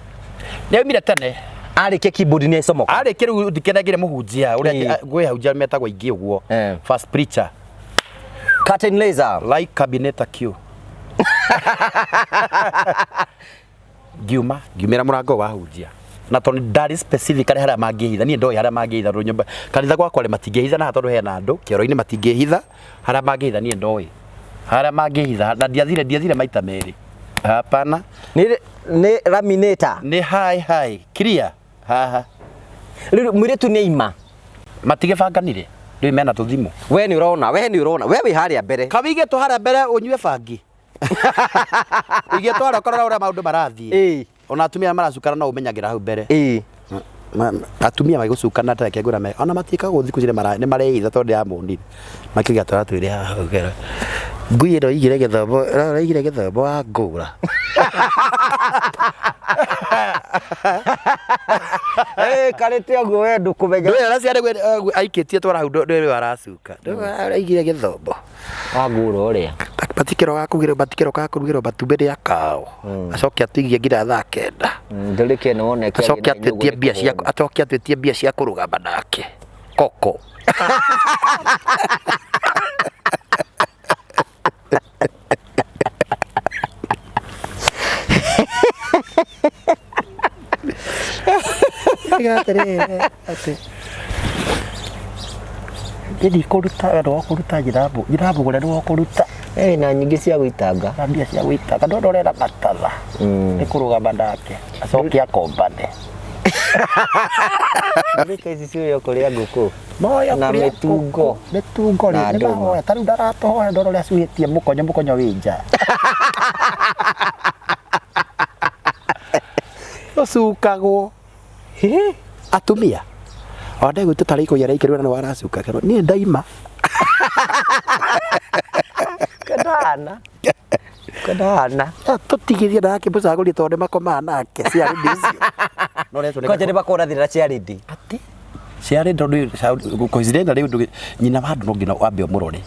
Nĩ aumire tene. Arĩkia keyboard nĩ acomoka. Arĩkia rĩu ndikenengire mũhunjia ũrĩa Ĩĩ. gwĩ ahunjia metagwo aingĩ ũguo. Eh. First preacher. Curtain raiser. Like cabineta Q. Ngiuma ngiumĩra mũrango wa hunjia na tondũ ndarĩ specific harĩa mangĩhitha niĩ ndoĩ harĩa mangĩhitha tondũ nyũmba kanitha gwakwa rĩ matingĩhitha na tondũ hena andũ kĩoro-inĩ matingĩhitha harĩa mangĩhitha niĩ ndoĩ harĩa mangĩhitha na ndiathire ndiathire maita merĩ hapana. Nĩ laminator. Nĩ hi hi clear haha. Rĩu mũirĩtu nĩ ima. Matigĩbanganire rĩu mena tũthimũ. We nĩ ũrona, we nĩ ũrona, we wĩ harĩa mbere. Kawigĩtwo harĩa mbere ũnyue bangi wigĩtwo harĩa ũkarora ũrĩa maũndũ marathiĩ. Ona atumia maracukana no ũmenyagĩra hau mbere. Atumia magĩgũcukana tareke ngwĩra me ona matiĩkagwo thikũ ici nĩ mareitha tondũ ndĩramonire makĩuga twara twĩre haha ũkera ngui ĩno igire gĩthomo ĩno igire gĩthomo wa ngũra. Eh, karĩte ũguo we ndũkũmenya. Ndũĩ ũrĩa ciana aikĩtie twara hau ndũĩ aracuka aigire gĩthomo Wa ngũra ũrĩa. Matikĩro ga kũrugĩrwo matikĩro ga kũrugĩrwo matumbĩ nĩ akao acoke atigie nginya thaa 9. Ndũrĩke nĩ wona Acoke atwĩtie mbia cia acoke atwĩtie mbia cia kũrũgama nake koko. Tiga atĩrĩrĩ atĩ niĩ ndikũruta we nĩwe ũkũruta nyina mũgũre nĩwe ũkũruta. Eh, na nyingĩ cia gũitanga. Na mbia cia gũitanga ndona ũrera matatha nĩ kũrũgama nake acoke akombane. Ndũrĩke ici ciũywo kũrĩa ngũkũ. Moya Na kũrĩa mĩtungo. ngũkũ, mĩtungo rĩ Na nĩ ndũma. mahoya ta rĩu ndaratũhoya ndona ũrĩa acuhĩtie mũkonyo mũkonyo wĩ nja ũcukagwo atumia ona ndegwĩtwo tarĩ ikũi araikĩrwo na nĩ waracuka kerwo niĩ ndaima. Kwendana. Kwendana. Tũtigithie na akĩmũcagũria tondũ nĩ makomaga nake ciarĩ icio. No retwo nĩ Kwanja nĩ makorathĩra ciarĩndi. Atĩ ciarĩ tondũ coincidentally rĩu nyina wa andũ no nginya wambe ũmũrore.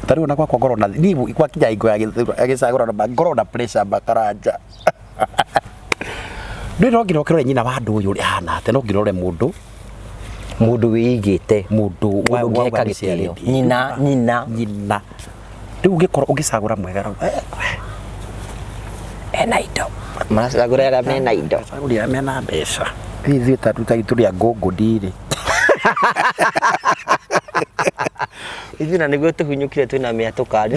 Ta rĩu ona gwakwa ngorwo na niĩ gwakinya hingo ya gĩcagũrano ngorwo na pressure makaranja. Ndũĩ no nginya ũkĩrore nyina wa andũ ũyũ ũrĩa ahana atĩa, no nginya ũrore mũndũ Mũndũ wĩigĩte. Mũndũ Mũndũ ũngĩheka gĩtĩo. Nyina, nyina. Nyina. Rĩu ũngĩkorwo ũngĩcagũra mwega rau. Ena indo. Maracagũra arĩa mena indo. Cagũria arĩa mena mbeca. Rĩu ithuĩ ta tũrĩ a ngũngũ ndirĩ. Ithuĩ na nĩguo tũhunyũkire twĩna mĩatũka.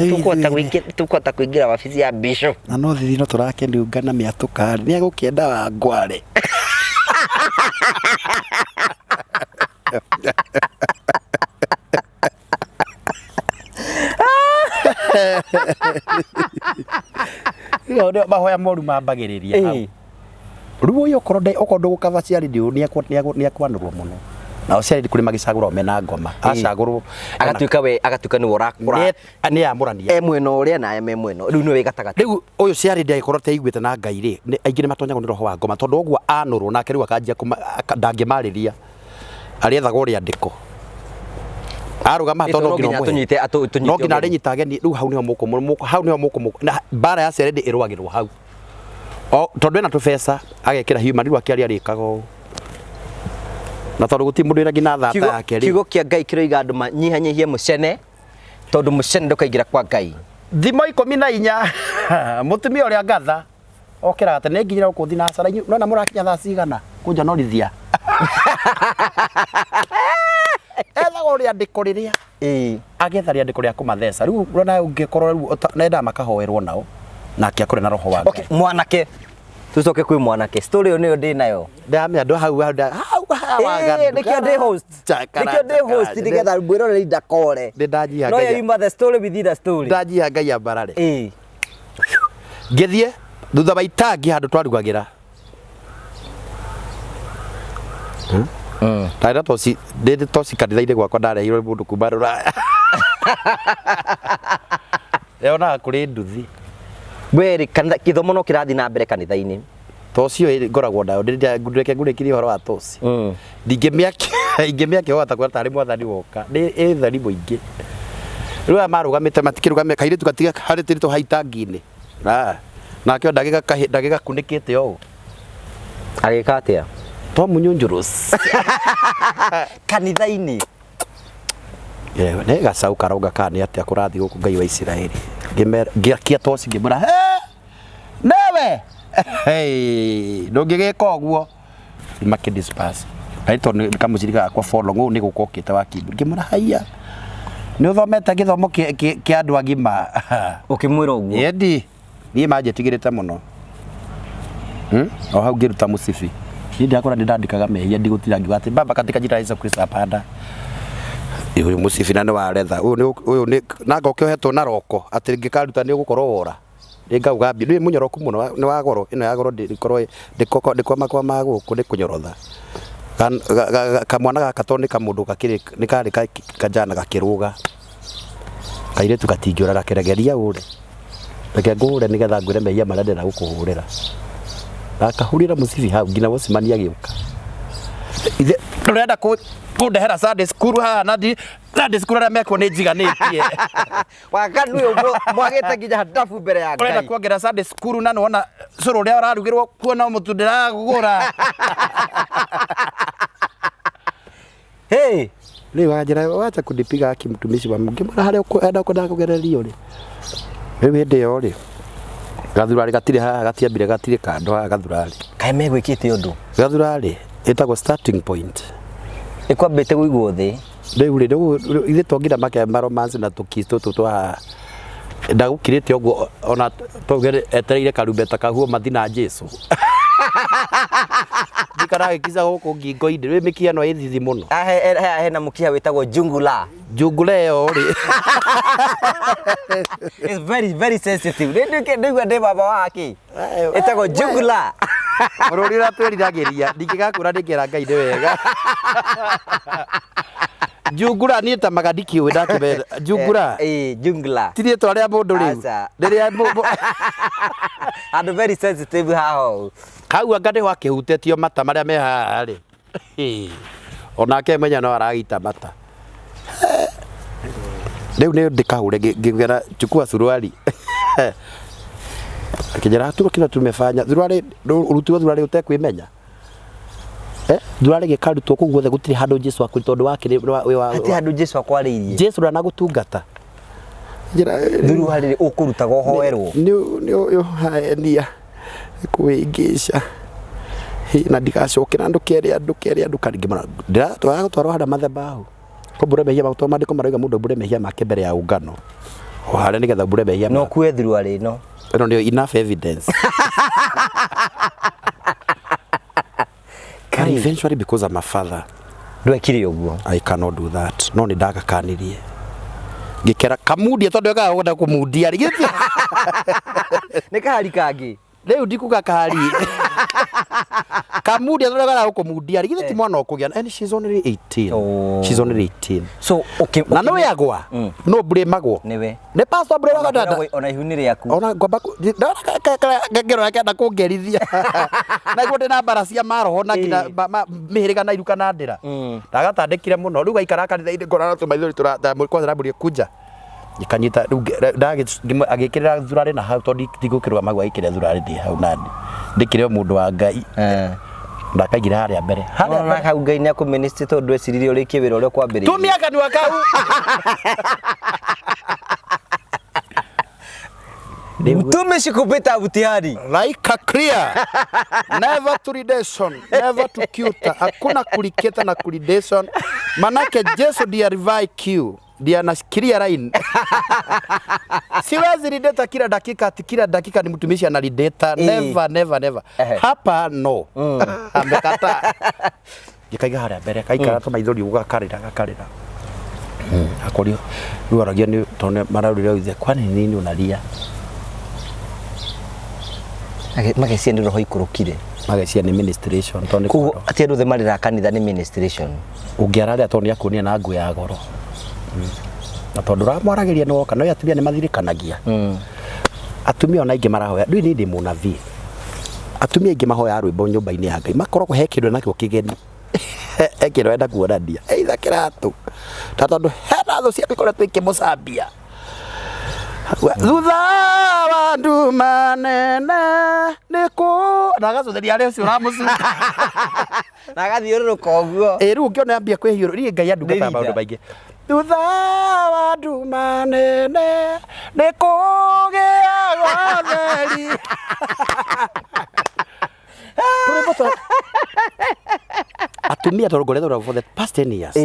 Tũkũhota kũingĩra wabici ya bishop. Na no thithino tũrakĩnunga na mĩatũka rĩ, nĩ egũkĩenda wa ngware. Ĩyo nĩyo mahoya moru mambagĩrĩria hau. Rĩu ũyũ okorwo okorwo ndũgũkaba ciarĩ ndĩ nĩ ekwanũrwo mũno. Nao ciarĩ kũrĩ magĩcagũrwo mena ngoma. Acagũrwo Agatuĩka we agatuĩka nĩwe ũrakũra. Nĩ amũrania. E mwena ũrĩa na aya me mwena. Rĩu nĩwe wĩ gatagatĩ. Rĩu ũyũ ciarĩ ndĩ angĩkorwo ateiguĩte na Ngai rĩ, aingĩ nĩ matonyagwo nĩ roho wa ngoma tondũ ũguo anũrwo nake rĩu akanjia ndangĩmarĩria. Arĩethaga rĩandĩko. Arũgama tondũ no nginya ũmũhe. No nginya arĩnyita ageni rĩu hau nĩho mũkũ hau nĩho mũkũ na mbara ya ciarĩ ndĩ ĩrũagĩrwo hau. O tondũ ena tũbeca agekĩra human rĩu akĩaria arĩkaga ũũ. Na tondũ gũtirĩ mũndũ wĩna nginya thata yake rĩ. Kiugo kĩa Ngai kĩroiga andũ manyihanyihie mũcene tondũ mũcene ndũkaingĩra kwa Ngai. Thimo 14 mũtumia ũrĩa ngatha okĩraga tene nginyĩra gũkũ thinacara inyuĩ nona mũrakinya thaa cigana kũnjonorithia. Ethaga rĩandĩko rĩrĩa agetha rĩandĩko rĩa kũmatheca rĩu ũrona ũngĩkorwo rĩu nendaga makahoerwo nao nake akũre na roho wa Ngai. Okay, mwanake tucoke kwĩ mwanake story ĩyo nĩyo ndĩ nayo. Ndamenya andũ hau hau hau Nĩkĩo ndĩ host. Nĩkĩo ndĩ host nĩgetha mwĩroreri ndakore. Nĩ ndanyiha No yuma the story within the story. Ndanyiha Ngai ambarare. Ngĩthiĩ thutha wa itangi handũ twarugagĩra. Ndarĩ na toci, ndĩ toci kanitha-inĩ gwakwa ndareheirwo nĩ mũndũ kuma rũraya. Yonaga kũrĩ nduthi. We rĩ kanitha gĩthomo no kĩrathiĩ na mbere kanitha-inĩ. Toci ĩyo ngoragwo nayo, reke ngũrĩkĩrie ũhoro wa toci. Ingĩmĩakia wahota kuona tarĩ mwathani woka. Nĩ ĩ theri mũingĩ. Rĩu aya marũgamĩte matikĩrũgamia kairĩtu gatiga harĩtĩrĩtwo hau itangi-inĩ. Nake ndagĩgakunĩkĩte ũũ. Agĩka atĩa? To mũnyunjurus. Kanitha-inĩ. Nĩ gacau karonga kana nĩ atĩa kũrathiĩ gũkũ Ngai wa Isiraeli. Ngĩakia toci ngĩmwĩra, newe! Ndũngĩgĩka ũguo. Makĩ disperse. Na tondũ nĩ kamũcirika gakwa for long ũũ nĩ gũka ũkĩte wa Kimbu. Ngĩmwĩra haiya. Nĩ ũthomete gĩthomo kĩa andũ agima. Ũkĩmwĩra ũguo? Ĩndi. Niĩ manjĩtigĩrĩte mũno. O hau ngĩruta mũcibi. Niĩ ndakora nĩ ndandĩkaga mehia ndigũtira ngiuga atĩ baba katika jina la Yesu Kristo hapana. Ũyũ mũcibi na nĩ wa retha. Ũyũ nĩ na ngoke ũhetwo na roko atĩ ngĩkaruta nĩ ũgũkorwo wora. Nĩ ngauga mbia. Nĩ mũnyoroku mũno nĩ wa goro. Ĩno ya goro ndĩkorwo ndĩkwamakwama gũkũ nĩ kũnyorotha. Kamwana gaka tondũ nĩ kamũndũ gakĩrĩ nĩ karĩ kanjana gakĩrũga. Kairĩtu gatingĩũra gakeregeria ũre. Reke ngũhũre nĩgetha ngwĩre mehia marĩa ndĩrenda gũkũhũrĩra. Gakahurĩra mũcibi hau nginya gũcemania agĩũka. Ithe ũrenda kũndehera Sunday school haha na Sunday school arĩa mekuo nĩ njiganĩtie. Waganu ũyũ mwagĩte nginya ndabu mbere ya Ngai. Ũrenda kuongerera Sunday school na nĩwona cũrũ ũrĩa ũrarugĩrwo kuo no mũtu ndĩragũra. Hey! Rĩu anjĩra wacha kunipiga aki mtumishi wa Mungu. Ngĩmwĩra harĩa ũkwenda kwenda kũgererio rĩ. Rĩu hĩndĩ ĩyo rĩ gathurarĩ gatirĩ haha gatiambire gatirĩ kando haha gathurarĩ. Kaĩ megwĩkĩte ũndũ? Gathurarĩ ĩtagwo starting point. Ĩkwambĩte kũigwo thĩ. Rĩu rĩ rĩu ithuĩ to nginya make romance na tũkiss tũtũ twa haha. Ndagũkirĩte ũguo ona tuge etereire karumbeta kahuo mathi na Jesu. Ndikaragĩkica gũkũ ngingo-inĩ rĩu mĩkiha ĩno ĩ thithi mũno. Hena mũkiha wĩtagwo jungula. Jungula ĩyo rĩ. It's very very sensitive. Ndĩigua ndĩ baba wake. Ĩtagwo jungula. Bũrũri ũrĩa twĩriragĩria ndingĩgakũra ndĩkera Ngai nĩ wega. Njungura niĩ ta maga ndikĩũĩ ndakĩmera njungura. Eh, jungla. Ti rĩtwa rĩa mũndũ rĩu. Aca. Rĩrĩa Andũ very sensitive haha ũũ. Hau anga nĩho akĩhutĩtio mata marĩa me haha rĩ. Onake menya no aragita mata. Rĩu nĩ ndĩkahũre ngĩgera chukua suruali. Akĩnjĩra hatuna kila tumefanya. Suruali ũrutirwo suruali ũtekwĩmenya. Eh, suruali gĩkarutwo kũu guothe gũtirĩ handũ Jesu akũri tondũ wakĩrĩ wĩ wa Hatirĩ handũ Jesu akwarĩirie. Jesu ndanagũtungata. Njĩra Thuruarĩ ũkũrutaga ũhoerwo. Nĩ ũhaenia kwĩngĩca na ndigacokera ndũkere andũ kere andũ karingĩ mũno ndĩratwara gũtwarwo harĩa madhabahu kũmbũre mehia maku tondũ maandĩko marauga mũndũ aumbũre mehia make mbere ya ũngano o harĩa nĩgetha umbũre mehia No maku ũkue thuruarĩ ĩno. Ĩno nĩyo enough evidence. But eventually, because I'm a father, Ndwekire ũguo. I cannot do that. No nĩ ndagakanirie ngĩkera kamundia tondũ ekaga kwenda kũmundia rĩ. Nĩ kahari kangĩ. Rĩu ndikuga kahari kamundia tondũ ekaga gũkũmundia rĩ, githĩ ti mwana ũkũgĩa, and she's only 18. Oh. She's only 18. So ũkĩ Na nĩ agwa no mbũrĩmagwo Nĩwe. Nĩ pastor mbũrĩmagwo dada. Ona ihu nĩ rĩaku. Ona ngwamba ngero yake enda kũngerithia naguo ndĩ mbara cia maroho na nginya mĩhĩrĩga na iruka na ndĩra ndagatandĩkire mũno rĩu gaikara kanitha-inĩ ngona na tũmaithori kwanza ndamũria kunja ikanyita rĩu agĩkĩrĩra thurarĩ na hau tondũ ndigũkĩrũgama hau agĩkĩrĩra thurarĩ ndĩ hau nani ndĩkĩrĩ o mũndũ wa Ngai. Ndakaigire harĩa mbere harĩa Ona mbere. Hau Ngai nĩ akũministry tondũ ndweciririe ũrĩkie wĩra ũrĩa ũkwambĩrĩirie. Tumia kanua kau. Mtumishi kupita mtihani. Like a clear. Never to redemption, never to cuta. Hakuna kuliketa na kulidation. Manake Jesu ndiye alivai Q, ndiye anashikilia line. Siwezi rideta kila dakika, ati kila dakika ni mtumishi analideta. Never, never, never. Hapa no. Amekataa. Ngĩkaiga harĩa mbere, kaikara tũmaithori ũguo gakarĩra gakarĩra. Akorio rĩu aragia nĩ tondũ maraurire ithe, kwani nini unalia? Magecia nĩ roho ikũrũkire. Magecia nĩ ministration tondũ nĩ Koguo ati andũ othe marĩra kanitha nĩ ministration. Ũngĩararĩa tondũ nĩ akuonia na nguo ya goro na tondũ ũramwaragĩria nĩ woka no atumia nĩ mathirikanagia atumia ona aingĩ marahoya ndũĩ niĩ ndĩ mũnabii atumia aingĩ mahoyaga rwĩmbo nyũmba-inĩ ya Ngai makoragwo he kĩndũ nakĩo kĩgeni he kĩndũ enda kuonania either kĩratũ ta tondũ hena thũ ciake ikoretwo ikĩmũcambia thutha wa nduma nene nĩ kũ na agacũthĩria arĩa ũcio ũramũcuka. Na agathiũrũrũka ũguo. Ĩ rĩu ũngĩona ambia kwĩhiũrũ niĩ Ngai andungataga Nĩ maũndũ leader. maingĩ thutha wa nduma nene nĩ kũgĩagwo theri. Tũrwĩmbo twa atumia tondũ ngoretwo for the past 10 years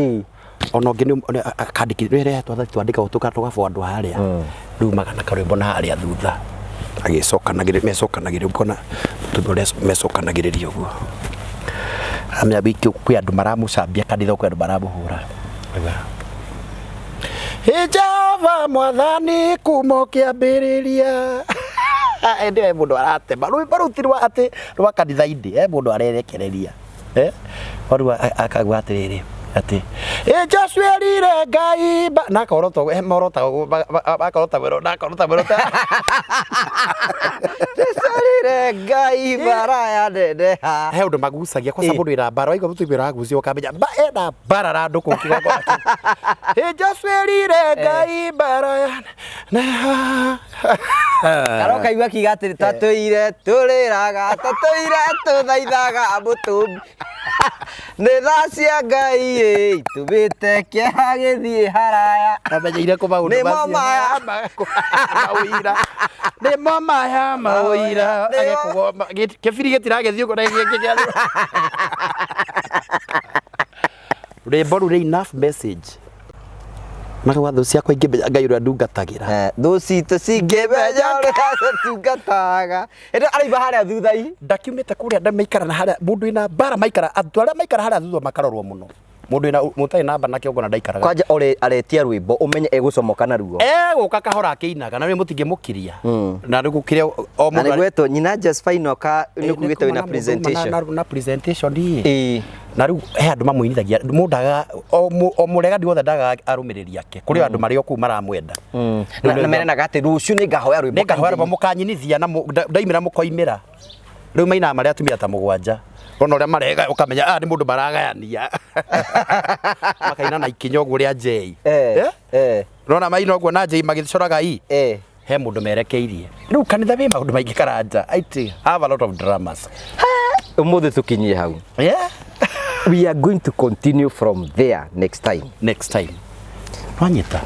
ona ũngĩ akandĩkithia rĩrĩa twandĩkagwo tũgabwo harĩa rĩu magana karwĩmbo na harĩa thutha agĩcokanagĩrĩria mecokanagĩrĩria ũkona mũtumia ũrĩa mecokanagĩrĩria ũguo amenya wiki kwĩ andũ maramũcambia kanitha kwĩ andũ maramũhũra. Ĩ Jehova mwathani kuma ũkĩambĩrĩria ĩndĩ he mũndũ aratema rwĩmbo rũu ti rwa atĩ rwa kanitha-inĩ he mũndũ arerekereria. Eh, rĩu akauga atĩrĩrĩ atĩ ĩ Joshua erire Ngai na akorota morota akorota mwĩro na akorota mwĩro Jesu Ngai bara ya neneha. He ũndũ magucagia kwaca mũndũ wĩna mbara waigua mũtumia ũragucia ũkamenya mba ena mbara na andũ kũu kĩgongona kĩu. Ĩ Joshua erire Ngai mbara ya neneha. Karoka igua akiuga atĩrĩ tatũire tũrĩraga tatũire tũthaithaga mũtũmbi nĩ tha cia Ngai ĩ itũmĩte kĩeha gĩthiĩ haraya. Amenyeire kũ maũndũ Nĩmo macio? maya. Maũira nĩmo maya maũira. Nĩmo. Agĩkũgoma kĩbiri gĩtiragĩthiĩ ũguo na gĩkĩ kĩa rwĩmbo rũu rĩ enough message marũa thũ ciakwa ingĩmenya Ngai ũrĩa ndungatagĩra. Thũ citũ cingĩmenya ũrĩa tũtungataga ĩndĩ araimba harĩa thutha-inĩ. Ndakiumĩte kũrĩa ndamaikara na harĩa mũndũ wĩna mbara maikara andũ arĩa maikara harĩa thutha makarorwo mũno. Mũndũ wĩna mũtarĩ namba na kĩongo na ndaikaraga. Kwanja ore aretia rwĩmbo ũmenye egũcomoka naruo. Egũka kahora akĩinaga na rĩu mũtingĩmũkiria. Na rĩu kĩrĩa o Na mũndũ nĩgwetwo nyina Josephine ka nĩkugĩte wĩna presentation. Na presentation ĩ. Ĩĩ. Na rĩu he andũ mamũinithagia mũndũ ndaga o mũregani wothe ndaga arũmĩrĩri ake. Kũrĩ andũ marĩ o kũu maramwenda. Na meranaga atĩ rũciũ nĩngahoya rwĩmbo. Nĩngahoya rwĩmbo mũkanyinithia na ndaimĩra mũkoimĩra. Rĩu mainaga marĩ atumia ta mũgwanja. Ona ũrĩa marega ũkamenya aya nĩ mũndũ maragayania. Makaina na ikinya ũguo rĩa njei. Ũrona maina ũguo na njei magĩcoraga i. He mũndũ merekeirie. Rĩu kanitha wĩ maũndũ maingĩ Karanja. I have a lot of dramas. Ũmũthĩ tũkinyie hau. Yeah. We are going to continue from there next time. Next time. Wanyita.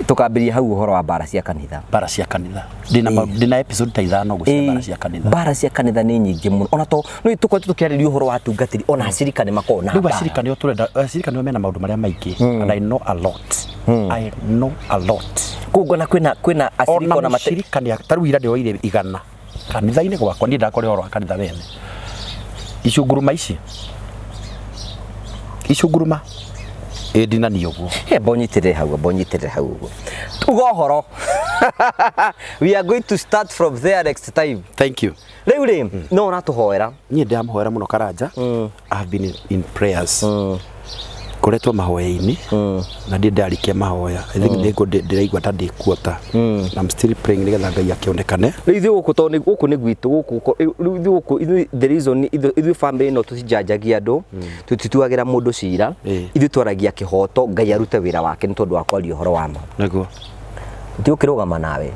Tukambĩrĩria hau ũhoro wa mbara cia kanitha. Mbara cia kanitha. Ndĩna episode ta ithano ũguo cia mbara cia kanitha. Mbara cia kanitha nĩ nyingĩ mũno. Ona to nĩ tũkoretwo tũkĩarĩria ũhoro wa atungatĩri ona acirika nĩ makoragwo na Rĩu mbara. acirika nĩo tũrenda, acirika nĩo mena maũndũ marĩa maingĩ. And I know a lot. I know a lot. Koguo na kwĩna acirika Ona ona mate mũcirika nĩ ta rĩu ira ndĩroire igana kanitha-inĩ gwakwa niĩ ndakora ũhoro wa kanitha wene. Icunguruma ici. Icunguruma. Ĩ ndinani ũguo. He mbonyitĩrĩre hau, mbonyitĩrĩre hau ũguo. Tuga ũhoro. We are going to start from there next time. Thank you. Rĩu rĩ, no ũratũhoera. Niĩ ndĩramũhoera mũno Karanja. I have been in prayers. Ngoretwo mahoya-inĩ na ndirĩ ndarikia mahoya. I think nĩngũ ndĩraigua ta ndĩkuota. I'm still praying nĩgetha Ngai akĩonekane. Rĩu ithuĩ gũkũ tondũ gũkũ nĩ gwitũ gũkũ rĩu ithuĩ gũkũ ithuĩ the reason ithuĩ family ĩno tũtijanjagia andũ, tũtituagĩra mũndũ cira, ithuĩ twaragia kĩhoto Ngai arute wĩra wake nĩ tondũ wa kwaria ũhoro wa ma. Nĩguo. Tũgũkĩrũgama nawe.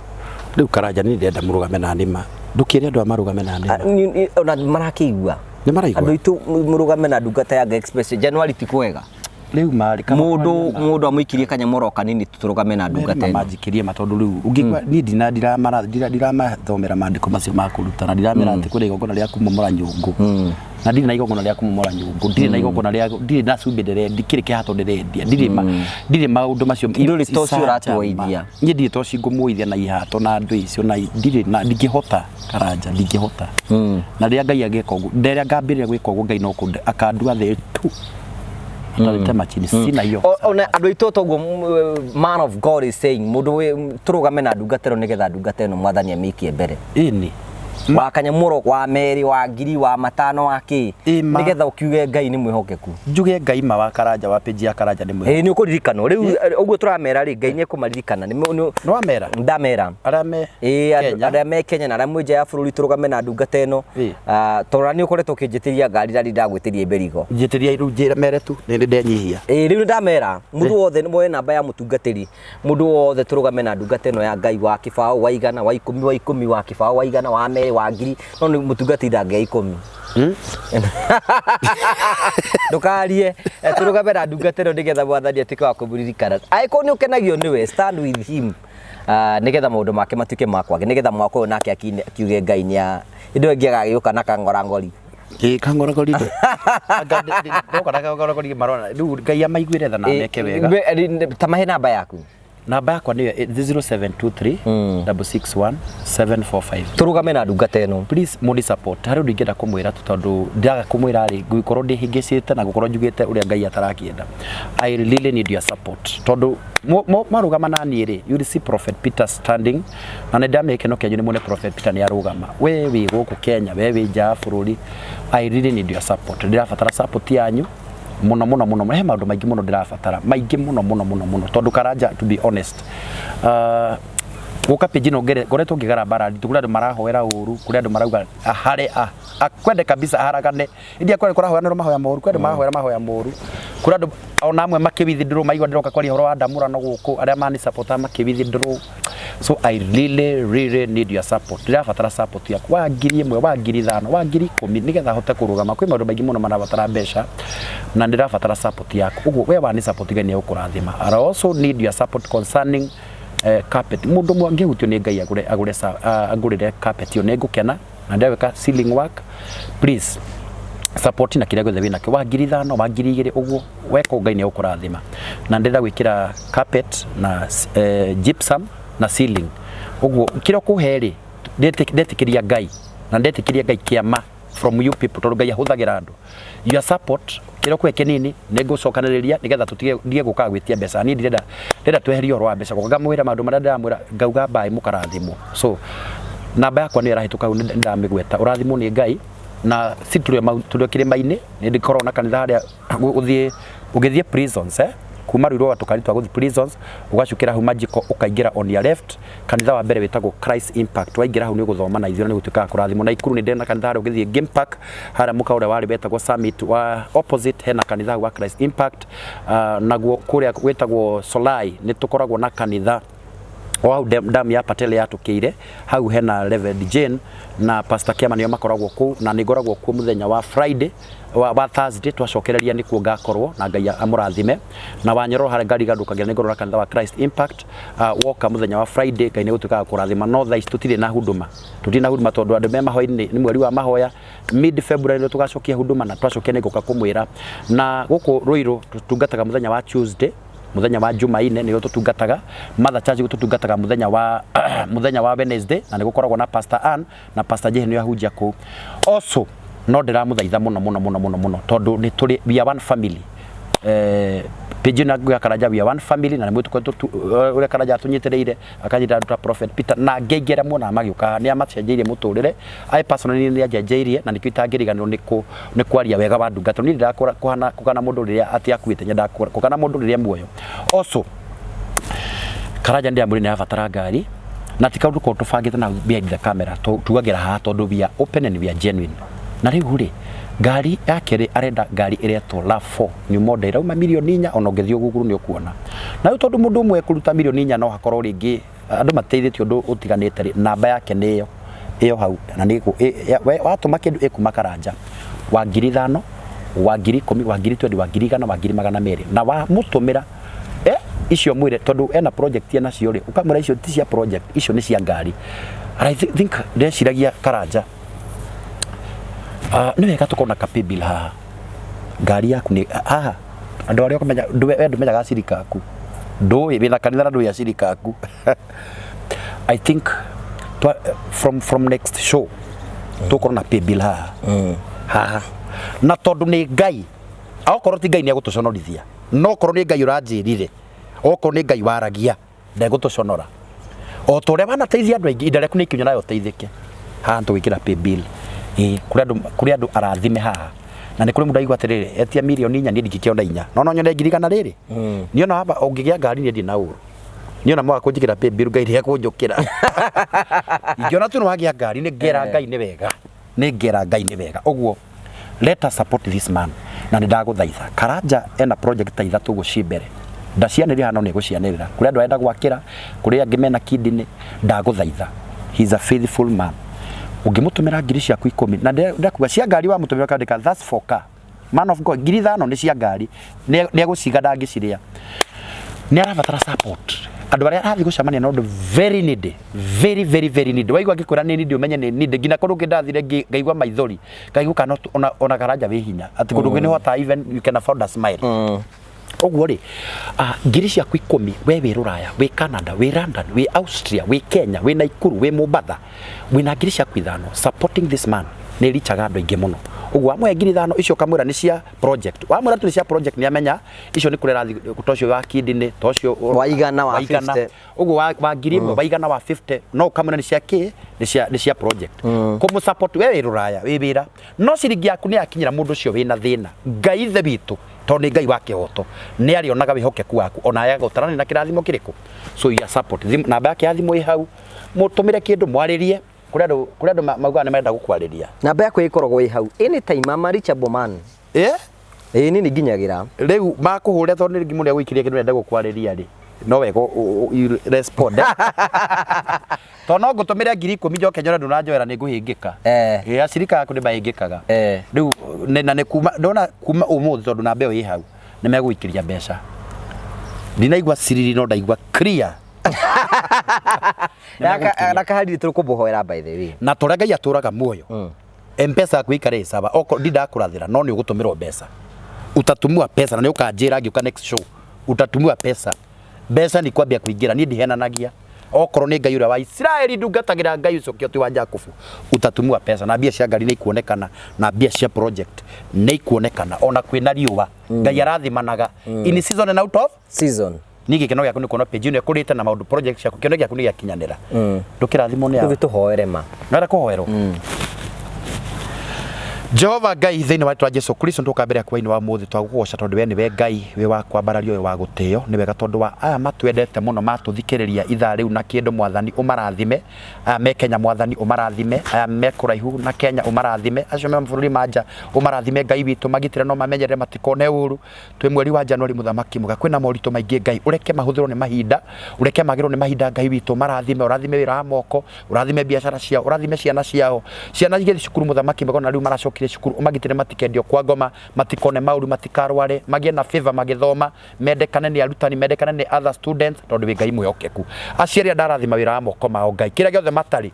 Rĩu Karanja niĩ ndĩrenda mũrũgame na nĩma. Ndũkĩre andũ aya marũgame na nĩma. Ona marakĩigua. Nĩ maraigua? Andũ aitũ mũrũgame na ndungata ya Ngai Express January ti kwega. Rĩu marĩ kaba Mũndũ amũikirie kanyamũ kanini tũrũgame na ndungata ĩno. Manjikirie ma tondũ rĩu ũngĩigua niĩ ndina ndiramathomerera maandĩko macio ma kũrutana, ndiramera atĩ kwĩna igongona rĩa kũmomora nyũngũ. Na ndirĩ na igongona rĩa kũmomora nyũngũ, ndirĩ na igongona rĩa, ndirĩ na cumbĩ ndĩrendia, kĩrĩ kĩhato ndĩrendia, ndirĩ maũndũ macio. Ndũrĩ ta ũcio ũratuoithia. Niĩ ndirĩ ta ũcio ngũmuoithia na ihato na andũ icio na ndirĩ na ndingĩhota Karanja, ndingĩhota. Na rĩrĩa Ngai angĩka ũguo, rĩrĩa ngambĩrĩria gwĩka ũguo Ngai no kũnde akandua thĩ tu. Atanitema chini, sina hiyo. Ona andũ aitũ toguo man of God is saying mũndũ tũrũgame na ndungata ĩno nĩgetha ndungata ĩno mwathani amĩikie mbere. Ĩni. Wa kanyamũro wa merĩ wa ngiri wa matano wa kĩ nĩgetha ũkiuge Ngai nĩ mwĩhokeku. Njuge Ngai ma wa Karanja wa page ya Karanja nĩ mwĩhokeku. Ĩĩ nĩ ũkũririkanwo rĩu ũguo tũramera rĩ Ngai nĩ ekũmaririkana. Nĩ wamera? Ndamera. Arĩa me Kenya. Arĩa me Kenya na arĩa mwĩ nja ya bũrũri tũrũgame na ndungata ĩno. Tondũ nĩ ũkoretwo ũkĩnjĩtĩria ngari na ndagwĩtĩria mĩrigo. Njĩtĩria rĩu njĩra mere tu nĩ ndenyihia. Ĩĩ rĩu nĩ ndamera mũndũ wothe woe namba ya mũtungatĩri mũndũ wothe tũrũgame na ndungata ĩno ya Ngai wa kĩbaũ wa igana wa ikũmi wa ikũmi wa kĩbaũ wa igana wa merĩ wa ngiri no nĩ mũtungatĩri ndangĩa ikũmi. Ndũkarie tũrũgame na ndungata ĩno nĩgetha mwathani atuĩke wa kũmũririkana. Angĩkorwo nĩ ũkenagio nĩwe stand with him nĩgetha maũndũ make matuĩke ma kwagĩra nĩgetha mwaka ũyũ nake akiuge Ngai nĩ hĩndĩ ĩyo ĩngĩ agagĩũka na kang'orang'ori. Ĩĩ kang'orang'ori ndũ. Ndoka na kang'orang'ori marona rĩu Ngai amaiguĩre tha na ameke wega. Ta mahe namba yaku. Namba yakwa nĩyo 0723 661 745. Tũrũgame na ndungata ĩno. Please mũni support. Harĩ ũndũ ingĩenda kũmwĩra tu tondũ ndaga kũmwĩra rĩ ngũkorwo ndĩhĩngĩcĩte na gũkorwo njugĩte ũrĩa Ngai atarakĩenda. I really need your support. Tondũ mwarũgama na niĩ rĩ, you will see Prophet Peter standing na nĩ ndamenya gĩkeno kĩanyu nĩ muone Prophet Peter nĩ arũgama. We wĩ gũkũ Kenya, we wĩ nja ya bũrũri. I really need your support. Ndĩrabatara support yanyu mũno mũno mũno. He maũndũ maingĩ mũno ndĩrabatara, maingĩ mũno mũno mũno mũno tondũ Karanja to be honest, gũka page ĩno ngoretwo ngĩgara mbara nditũ, kũrĩ andũ marahoera ũru, kũrĩ andũ marauga ahare akwende kabisa aharagane. Indi akwende kũrahoyanĩrwo mahoya moru, kũrĩ andũ marahoera mahoya moru. Kũrĩ andũ ona amwe makĩwithdraw maigua ndĩroka kwaria ũhoro wa ndamũrano gũkũ, arĩa mani support makĩwithdraw. So I really really need your support. Ndĩrabatara support yaku wa ngiri ĩmwe, wa ngiri ithano, wa ngiri ikũmi nĩgetha hote kũrũgama. Kwĩ maũndũ maingĩ mũno marabatara mbeca na ndĩrabatara support yaku. Ũguo we wani support Ngai nĩegũkũrathima. I also need your support concerning carpet. Mũndũ ũmwe angĩhutio nĩ Ngai agũrĩre carpet ĩyo nĩngũkena na ndĩreka ceiling work. Please support na kĩrĩa gĩothe wĩnakĩo, wa ngiri ithano, wa ngiri igĩrĩ ũguo weka Ngai nĩegũkũrathima. Na ndĩrenda gwĩkĩra carpet na gypsum na ceiling. Ũguo kĩrĩa ũkũhe rĩ, ndetĩkĩria Ngai na ndetĩkĩria Ngai kĩama From you people, tondũ Ngai ahũthagĩra andũ, your support kĩrĩa ũkũhe kĩnini nĩ ngũcokanĩrĩria nĩgetha tũtige ndige gũkaga gwĩtia mbeca. Niĩ ndirenda, ndĩrenda tweherie ũhoro wa mbeca. Ngamwĩra maũndũ marĩa ndĩramwĩra, ngauga mbaĩ mũkarathimwo. So namba yakwa nĩyo ĩrahĩtũka hau, nĩ ndamĩgweta. Ũrathimwo nĩ Ngai. Na si tũrĩ o kĩrĩma-inĩ, nĩ ndĩkoragwo na kanitha harĩa ũthiĩ ũgĩthiĩ prisons, eh? Kuma Ruiru wa tũkari twa gũthiĩ prisons, ũgacukĩra hau Majiko, ũkaingĩra on your left, kanitha wa mbere wĩtagwo Christ Impact. Waingĩra hau nĩ ũgũthoma na ithuĩ na nĩ ũgũtuĩka wa kũrathimwo. Na Ikuru nĩ ndĩrĩ na kanitha harĩa ũgĩthiĩ Game Park, harĩa mũkawa ũrĩa warĩ wetagwo Summit wa opposite, hena kanitha hau wa Christ Impact. Naguo kũrĩa gwĩtagwo Solai nĩ tũkoragwo na kanitha o hau damu ya Patel yatũkĩire hau, hena Reverend Jane na Pastor Kiama, nĩo makoragwo kũu, na nĩ ngoragwo kuo mũthenya wa Friday, wa Thursday twacokereria nĩkuo ngakorwo, na Ngai amũrathime. Na Wanyororo harĩa ngari igandũkagĩra nĩ ngorwo na kanitha wa Christ Impact. Woka mũthenya wa Friday, Ngai nĩ gũtuĩkaga kũrathima. No thaa ici tũtirĩ na huduma, tũtirĩ na huduma tondũ andũ me mahoya-inĩ, nĩ mweri wa mahoya. Mid February nĩ tũgacokia huduma, na twacokia nĩ ngũka kũmwĩra. Na gũkũ Ruiru tũtungataga mũthenya wa Tuesday, mũthenya wa Jumaine nĩguo tũtungataga. Mother Church tũtungataga mũthenya wa Wednesday, na nĩ gũkoragwo na Pastor Ann na Pastor Jehe nĩo ahunjia kũu. Also no ndĩramũthaitha mũno mũno mũno mũno mũno, tondũ nĩ tũrĩ, we are one family. Page ĩno ya Karanja, we are one family, na nĩ mũtũkoretwo ũrĩa Karanja atũnyitĩrĩire, akanyita andũ ta Prophet Peter na angĩ aingĩ arĩa muonaga magĩũka, nĩ amacenjeirie mũtũrĩre. I personally nĩ anjenjeirie, na nĩkĩo itangĩriganĩrwo nĩ kwaria wega wa ndungata. Niĩ ndĩrakũra kũhana kũgana mũndũ rĩrĩa atĩ akuĩte, nyendaga kũgana mũndũ rĩrĩa muoyo. Also Karanja ndĩramwĩrire nĩ arabatara ngari, na ti kaũndũ korwo tũbangĩte na behind the camera, tugagĩra haha tondũ we are open and we are genuine. Na rĩu rĩ, ngari yake rĩ, arenda ngari ĩretwo RAV4 new model, ĩrauma mirioni 4. Ona ũngĩthiĩ Google nĩ ũkuona. Na rĩu tondũ mũndũ ũmwe kũruta mirioni 4, no hakorwo rĩngĩ andũ mateithĩtio ũndũ ũtiganĩte rĩ, namba yake nĩ ĩyo ĩyo hau, na nĩ watũma kĩndũ ĩkuma Karanja, wa 5,000, wa 10,000, wa 20,000, wa 100,000, wa 200,000, na wamũtũmĩra icio mwĩre tondũ ena project ena cio rĩ, ũkamwĩra icio ti cia project, icio nĩ cia ngari. And I think ndeciragia Karanja, nĩ wega tũkorwo na ka paybill haha, ngari yaku nĩ haha, andũ arĩa ũkamenya we ndũmenyaga acirika aku, ndũĩ wĩna kanitha na ndũĩ acirika aku. I think from next show tũkorwo na paybill haha haha, na tondũ nĩ Ngai, okorwo ti Ngai nĩ egũtũconorithia, no okorwo nĩ Ngai ũranjĩrire, okorwo nĩ Ngai waragia, ndegũtũconora o ta ũrĩa wanateithia andũ aingĩ. Ihinda rĩaku nĩ ikinya nawe ũteithĩke. Haha tũgwĩkĩra paybill, ĩĩ, kũrĩ andũ arathime haha, na nĩ kũrĩ mũndũ aigua atĩrĩrĩ, etia mirioni 4, niĩ ndingĩkĩona 4, no no nyone 100,000 rĩrĩ. Niĩ ona haba ũngĩgĩa ngari, niĩ ndirĩ na ũru. Niĩ ona mwaga kũnjĩkĩra paybill, Ngai nĩ ekũnjũkĩra. Ingĩona tu nĩ wagĩa ngari, nĩ ngera Ngai nĩ wega, nĩ ngera Ngai nĩ wega. Ũguo let us support this man, na nĩ ndagũthaitha. Karanja ena project ta ithatũ ũguo ci mbere, ndacianĩrĩra haha no nĩ egũcianĩrĩra. Kũrĩ andũ arenda gwakĩra, kũrĩ angĩ mena kidney. Ndagũthaitha, he is a faithful man. Ũngĩmũtũmĩra ngiri ciaku 10, na ndĩrakuga cia ngari, wamũtũmĩra ũkandĩka "That's for car, man of God", 5,000 nĩ cia ngari, nĩ egũciga, ndangĩcirĩa. Nĩ arabatara support, andũ arĩa arathiĩ gũcemania na ũndũ very needy, very very very needy. Waigua ngĩkwĩra nĩ needy, ũmenye nĩ needy. Nginya kũndũ kũngĩ ndathire ngaigua maithori, ngaigua kana ona Karanja wĩ hinya atĩ kũndũ kũngĩ nĩ hotaga, even you can afford a smile. Ũguo rĩ, ngiri ciaku 10, we wĩ Rũraya, wĩ Canada, wĩ London, wĩ Austria, wĩ Kenya, wĩ Naikuru, wĩ Mombatha, wĩna ngiri ciaku 5, supporting this man nĩ richaga andũ aingĩ mũno. Ũguo wamũhe 5,000 icio, ũkamwĩra nĩ cia project, wamwĩra tu nĩ cia project, nĩ amenya icio nĩ kũrĩa arathiĩ, ta ũcio wa kidney, ta ũcio Wa 100, wa 100. 50. Ũguo wa 1,000, wa 100, wa 50, no ũkamwĩra nĩ cia kĩ, nĩ cia project. Kũmũ support, we wĩ Rũraya, wĩ wĩra, no ciringi yaku nĩ yakinyĩra mũndũ ũcio wĩna thĩna, Ngai ithe witũ, tondũ nĩ Ngai wa kĩhoto, nĩ arĩonaga wĩhokeku waku, ona agagũtarania na kĩrathimo kĩrĩkũ. So you are support. Namba yake ya thimũ ĩ hau, mũtũmĩre kĩndũ, mwarĩrie. Kũrĩ andũ maugaga nĩ marenda gũkwarĩria. Namba yakwa ĩkoragwo ĩ hau anytime. I'm a reachable man. Ĩĩ, niĩ nĩ nginyagĩra. Rĩu makũhũrĩra, tondũ nĩ rĩngĩ mũndũ agũikĩria kĩndũ enda gũkwarĩria rĩ, no wega you respond, eh? Tondũ no ngũtũmĩre 10,000 njoke nyone ndũnanjoera, nĩ ngũhĩngĩka. Ĩ acirika aku nĩ mahĩngĩkaga. Rĩu na nĩ kuma ndona kuma ũmũthĩ, tondũ namba ĩyo ĩ hau, nĩ megũikĩria mbeca. Ndinaigua ciriri, no ndaigua clear. Nĩ megũikĩria. Na kahariri tũkũmũhoera, by the way. Na torĩa Ngai atũraga muoyo, Mpesa yaku ĩikare ĩ sawa. Okorwo ndindakũrathĩra, no nĩ ũgũtũmĩrwo mbeca, utatumiwa pesa, na nĩ ũkanjĩra ngĩũka next show utatumiwa pesa. Mbeca nĩ kwambia kũingĩra. Niĩ ndihenanagia. Okorwo nĩ Ngai ũrĩa wa Isiraeli ndungatagĩra, Ngai ũcio kĩo ti wa Jakubu, utatumiwa pesa na mbia cia ngari nĩ ikuonekana na mbia cia project nĩ ikuonekana ona kwĩna riũa. Ngai arathimanaga in season and out of season. Niĩ gĩkeno gĩaku nĩ kuona page ĩno ĩkũrĩte na maũndũ project ciaku, kĩono gĩaku nĩ gĩakinyanĩra. Ndũkĩrathimwo nĩ rĩu awa. Tũhoere ma. Nĩwenda kũhoerwo? Jehova Ngai, thĩinĩ wa rĩtwa Jesu Kristo tũka mbere yaku wa mũthĩ, twagũgũgoca tondũ we nĩwe Ngai wĩ wa kwambarario, wĩ wa gũtĩo. Nĩ wega tondũ wa aya matwendete mũno matũthikĩrĩria ithaa rĩu na kĩndũ. Mwathani, ũmarathime. Aya me Kenya, Mwathani, ũmarathime. Aya me kũraihu na Kenya, ũmarathime. Acio me mabũrũri ma nja, ũmarathime. Ngai witũ, magitĩre no mamenyerere matikone ũru. Twĩ mweri wa Januari, mũthamaki mwega, kwĩna moritũ maingĩ. Ngai, ũreke mahũthĩrwo nĩ mahinda, ũreke magĩrwo nĩ mahinda. Ngai witũ, marathime, ũrathime wĩra wa moko, ũrathime biacara ciao, ũrathime ciana ciao, ciana igĩthiĩ cukuru. Mũthamaki mwega, ona rĩu maracokire cukuru, ũmagitĩre matikendio kwa ngoma, matikone maũru, matikarware, magĩe na favor magĩthoma, mendekane nĩ arutani, mendekane nĩ other students, tondũ wĩ Ngai mwĩhokeku. Aciari aya ndarathima wĩra wa moko mao. Ngai, kĩrĩa gĩothe matarĩ,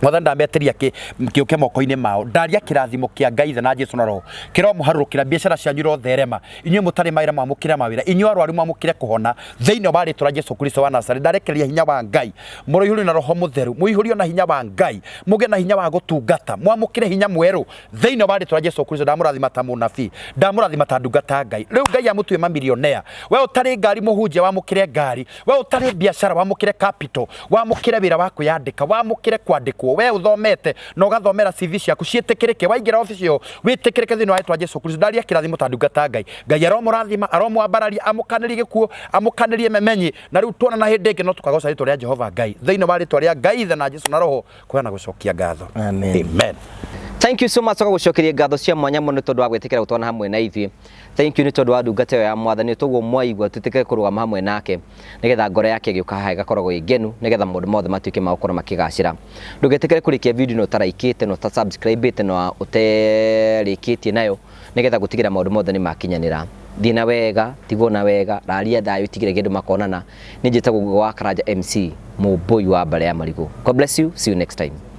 Mwathani, ndametĩria kĩũke moko-inĩ mao. Ndaria kĩrathimo kĩa Ngai Ithe na Jesu na Roho kĩromũharũrũkĩra. Biacara cianyu irotherema. Inyuĩ mũtarĩ mawĩra, mwamũkĩre mawĩra. Inyuĩ arwaru, mwamũkĩre kũhona thĩinĩ wa rĩtwa rĩa Jesu Kristo wa Nazareth. Ndarekereria hinya wa Ngai, mũrũihũrio na Roho Mũtheru, mũihũrio na hinya wa Ngai, mũgĩe na hinya wa gũtungata, mwamũkĩre hinya mwerũ thĩinĩ wa rĩtwa rĩa Jesu Kristo. Ndamũrathima ta mũnabii, ndamũrathima ta ndungata ya Ngai. Rĩu Ngai amũtue mamilionea. We ũtarĩ ngari, mũhunjia, wamũkĩre ngari. We ũtarĩ biacara, wamũkĩre capital, wamũkĩre wĩra wa kwĩyandĩka, wamũkĩre kwandĩkwo. We ũthomete na ũgathomera, CV ciaku ciĩtĩkĩrĩke, waingĩra obici ĩyo wĩtĩkĩrĩke thĩinĩ wa rĩtwa Jesu Kristo. Ndaria kĩrathimo ta ndungata ya Ngai. Ngai aromũrathima, aromwambararia, amũkanĩrie gĩkuũ, amũkanĩrie memenyi. Na rĩu tuonana hĩndĩ ĩngĩ, no tũkagoca rĩtwa rĩa Jehova Ngai thĩinĩ wa rĩtwa rĩa Ngai Ithe na Jesu na Roho, kũheana gũcokia ngatho. Amen. Amen. Thank you so much. Tũgagũcokeria ngatho cia mwanya mũno nĩ tondũ wa gwĩtĩkĩra gũtwana hamwe na ithuĩ. Thank you nĩ tondũ wa ndungata ĩyo ya Mwathani. Toguo mwaigua, twĩtĩkĩre kũrũgama hamwe nake nĩgetha ngoro yake ĩgĩũka haha ĩgakoragwo ĩ ngenu, nĩgetha maũndũ mothe matuĩke ma gũkorwo makĩgacĩra. Ndũgetĩkĩre kũrĩkia video na ũtaraikĩte na ũtasubscribĩte na ũterĩkĩtie nayo, nĩgetha gũtigĩra maũndũ mothe nĩ makinyanĩra. Thiĩ na wega, tigwo na wega, raria thayũ, itigĩre kĩndũ makonana. Nĩ njĩtagwo Ngugi wa Karanja MC, mũmbũi wa mbare ya marigũ. God bless you, see you next time.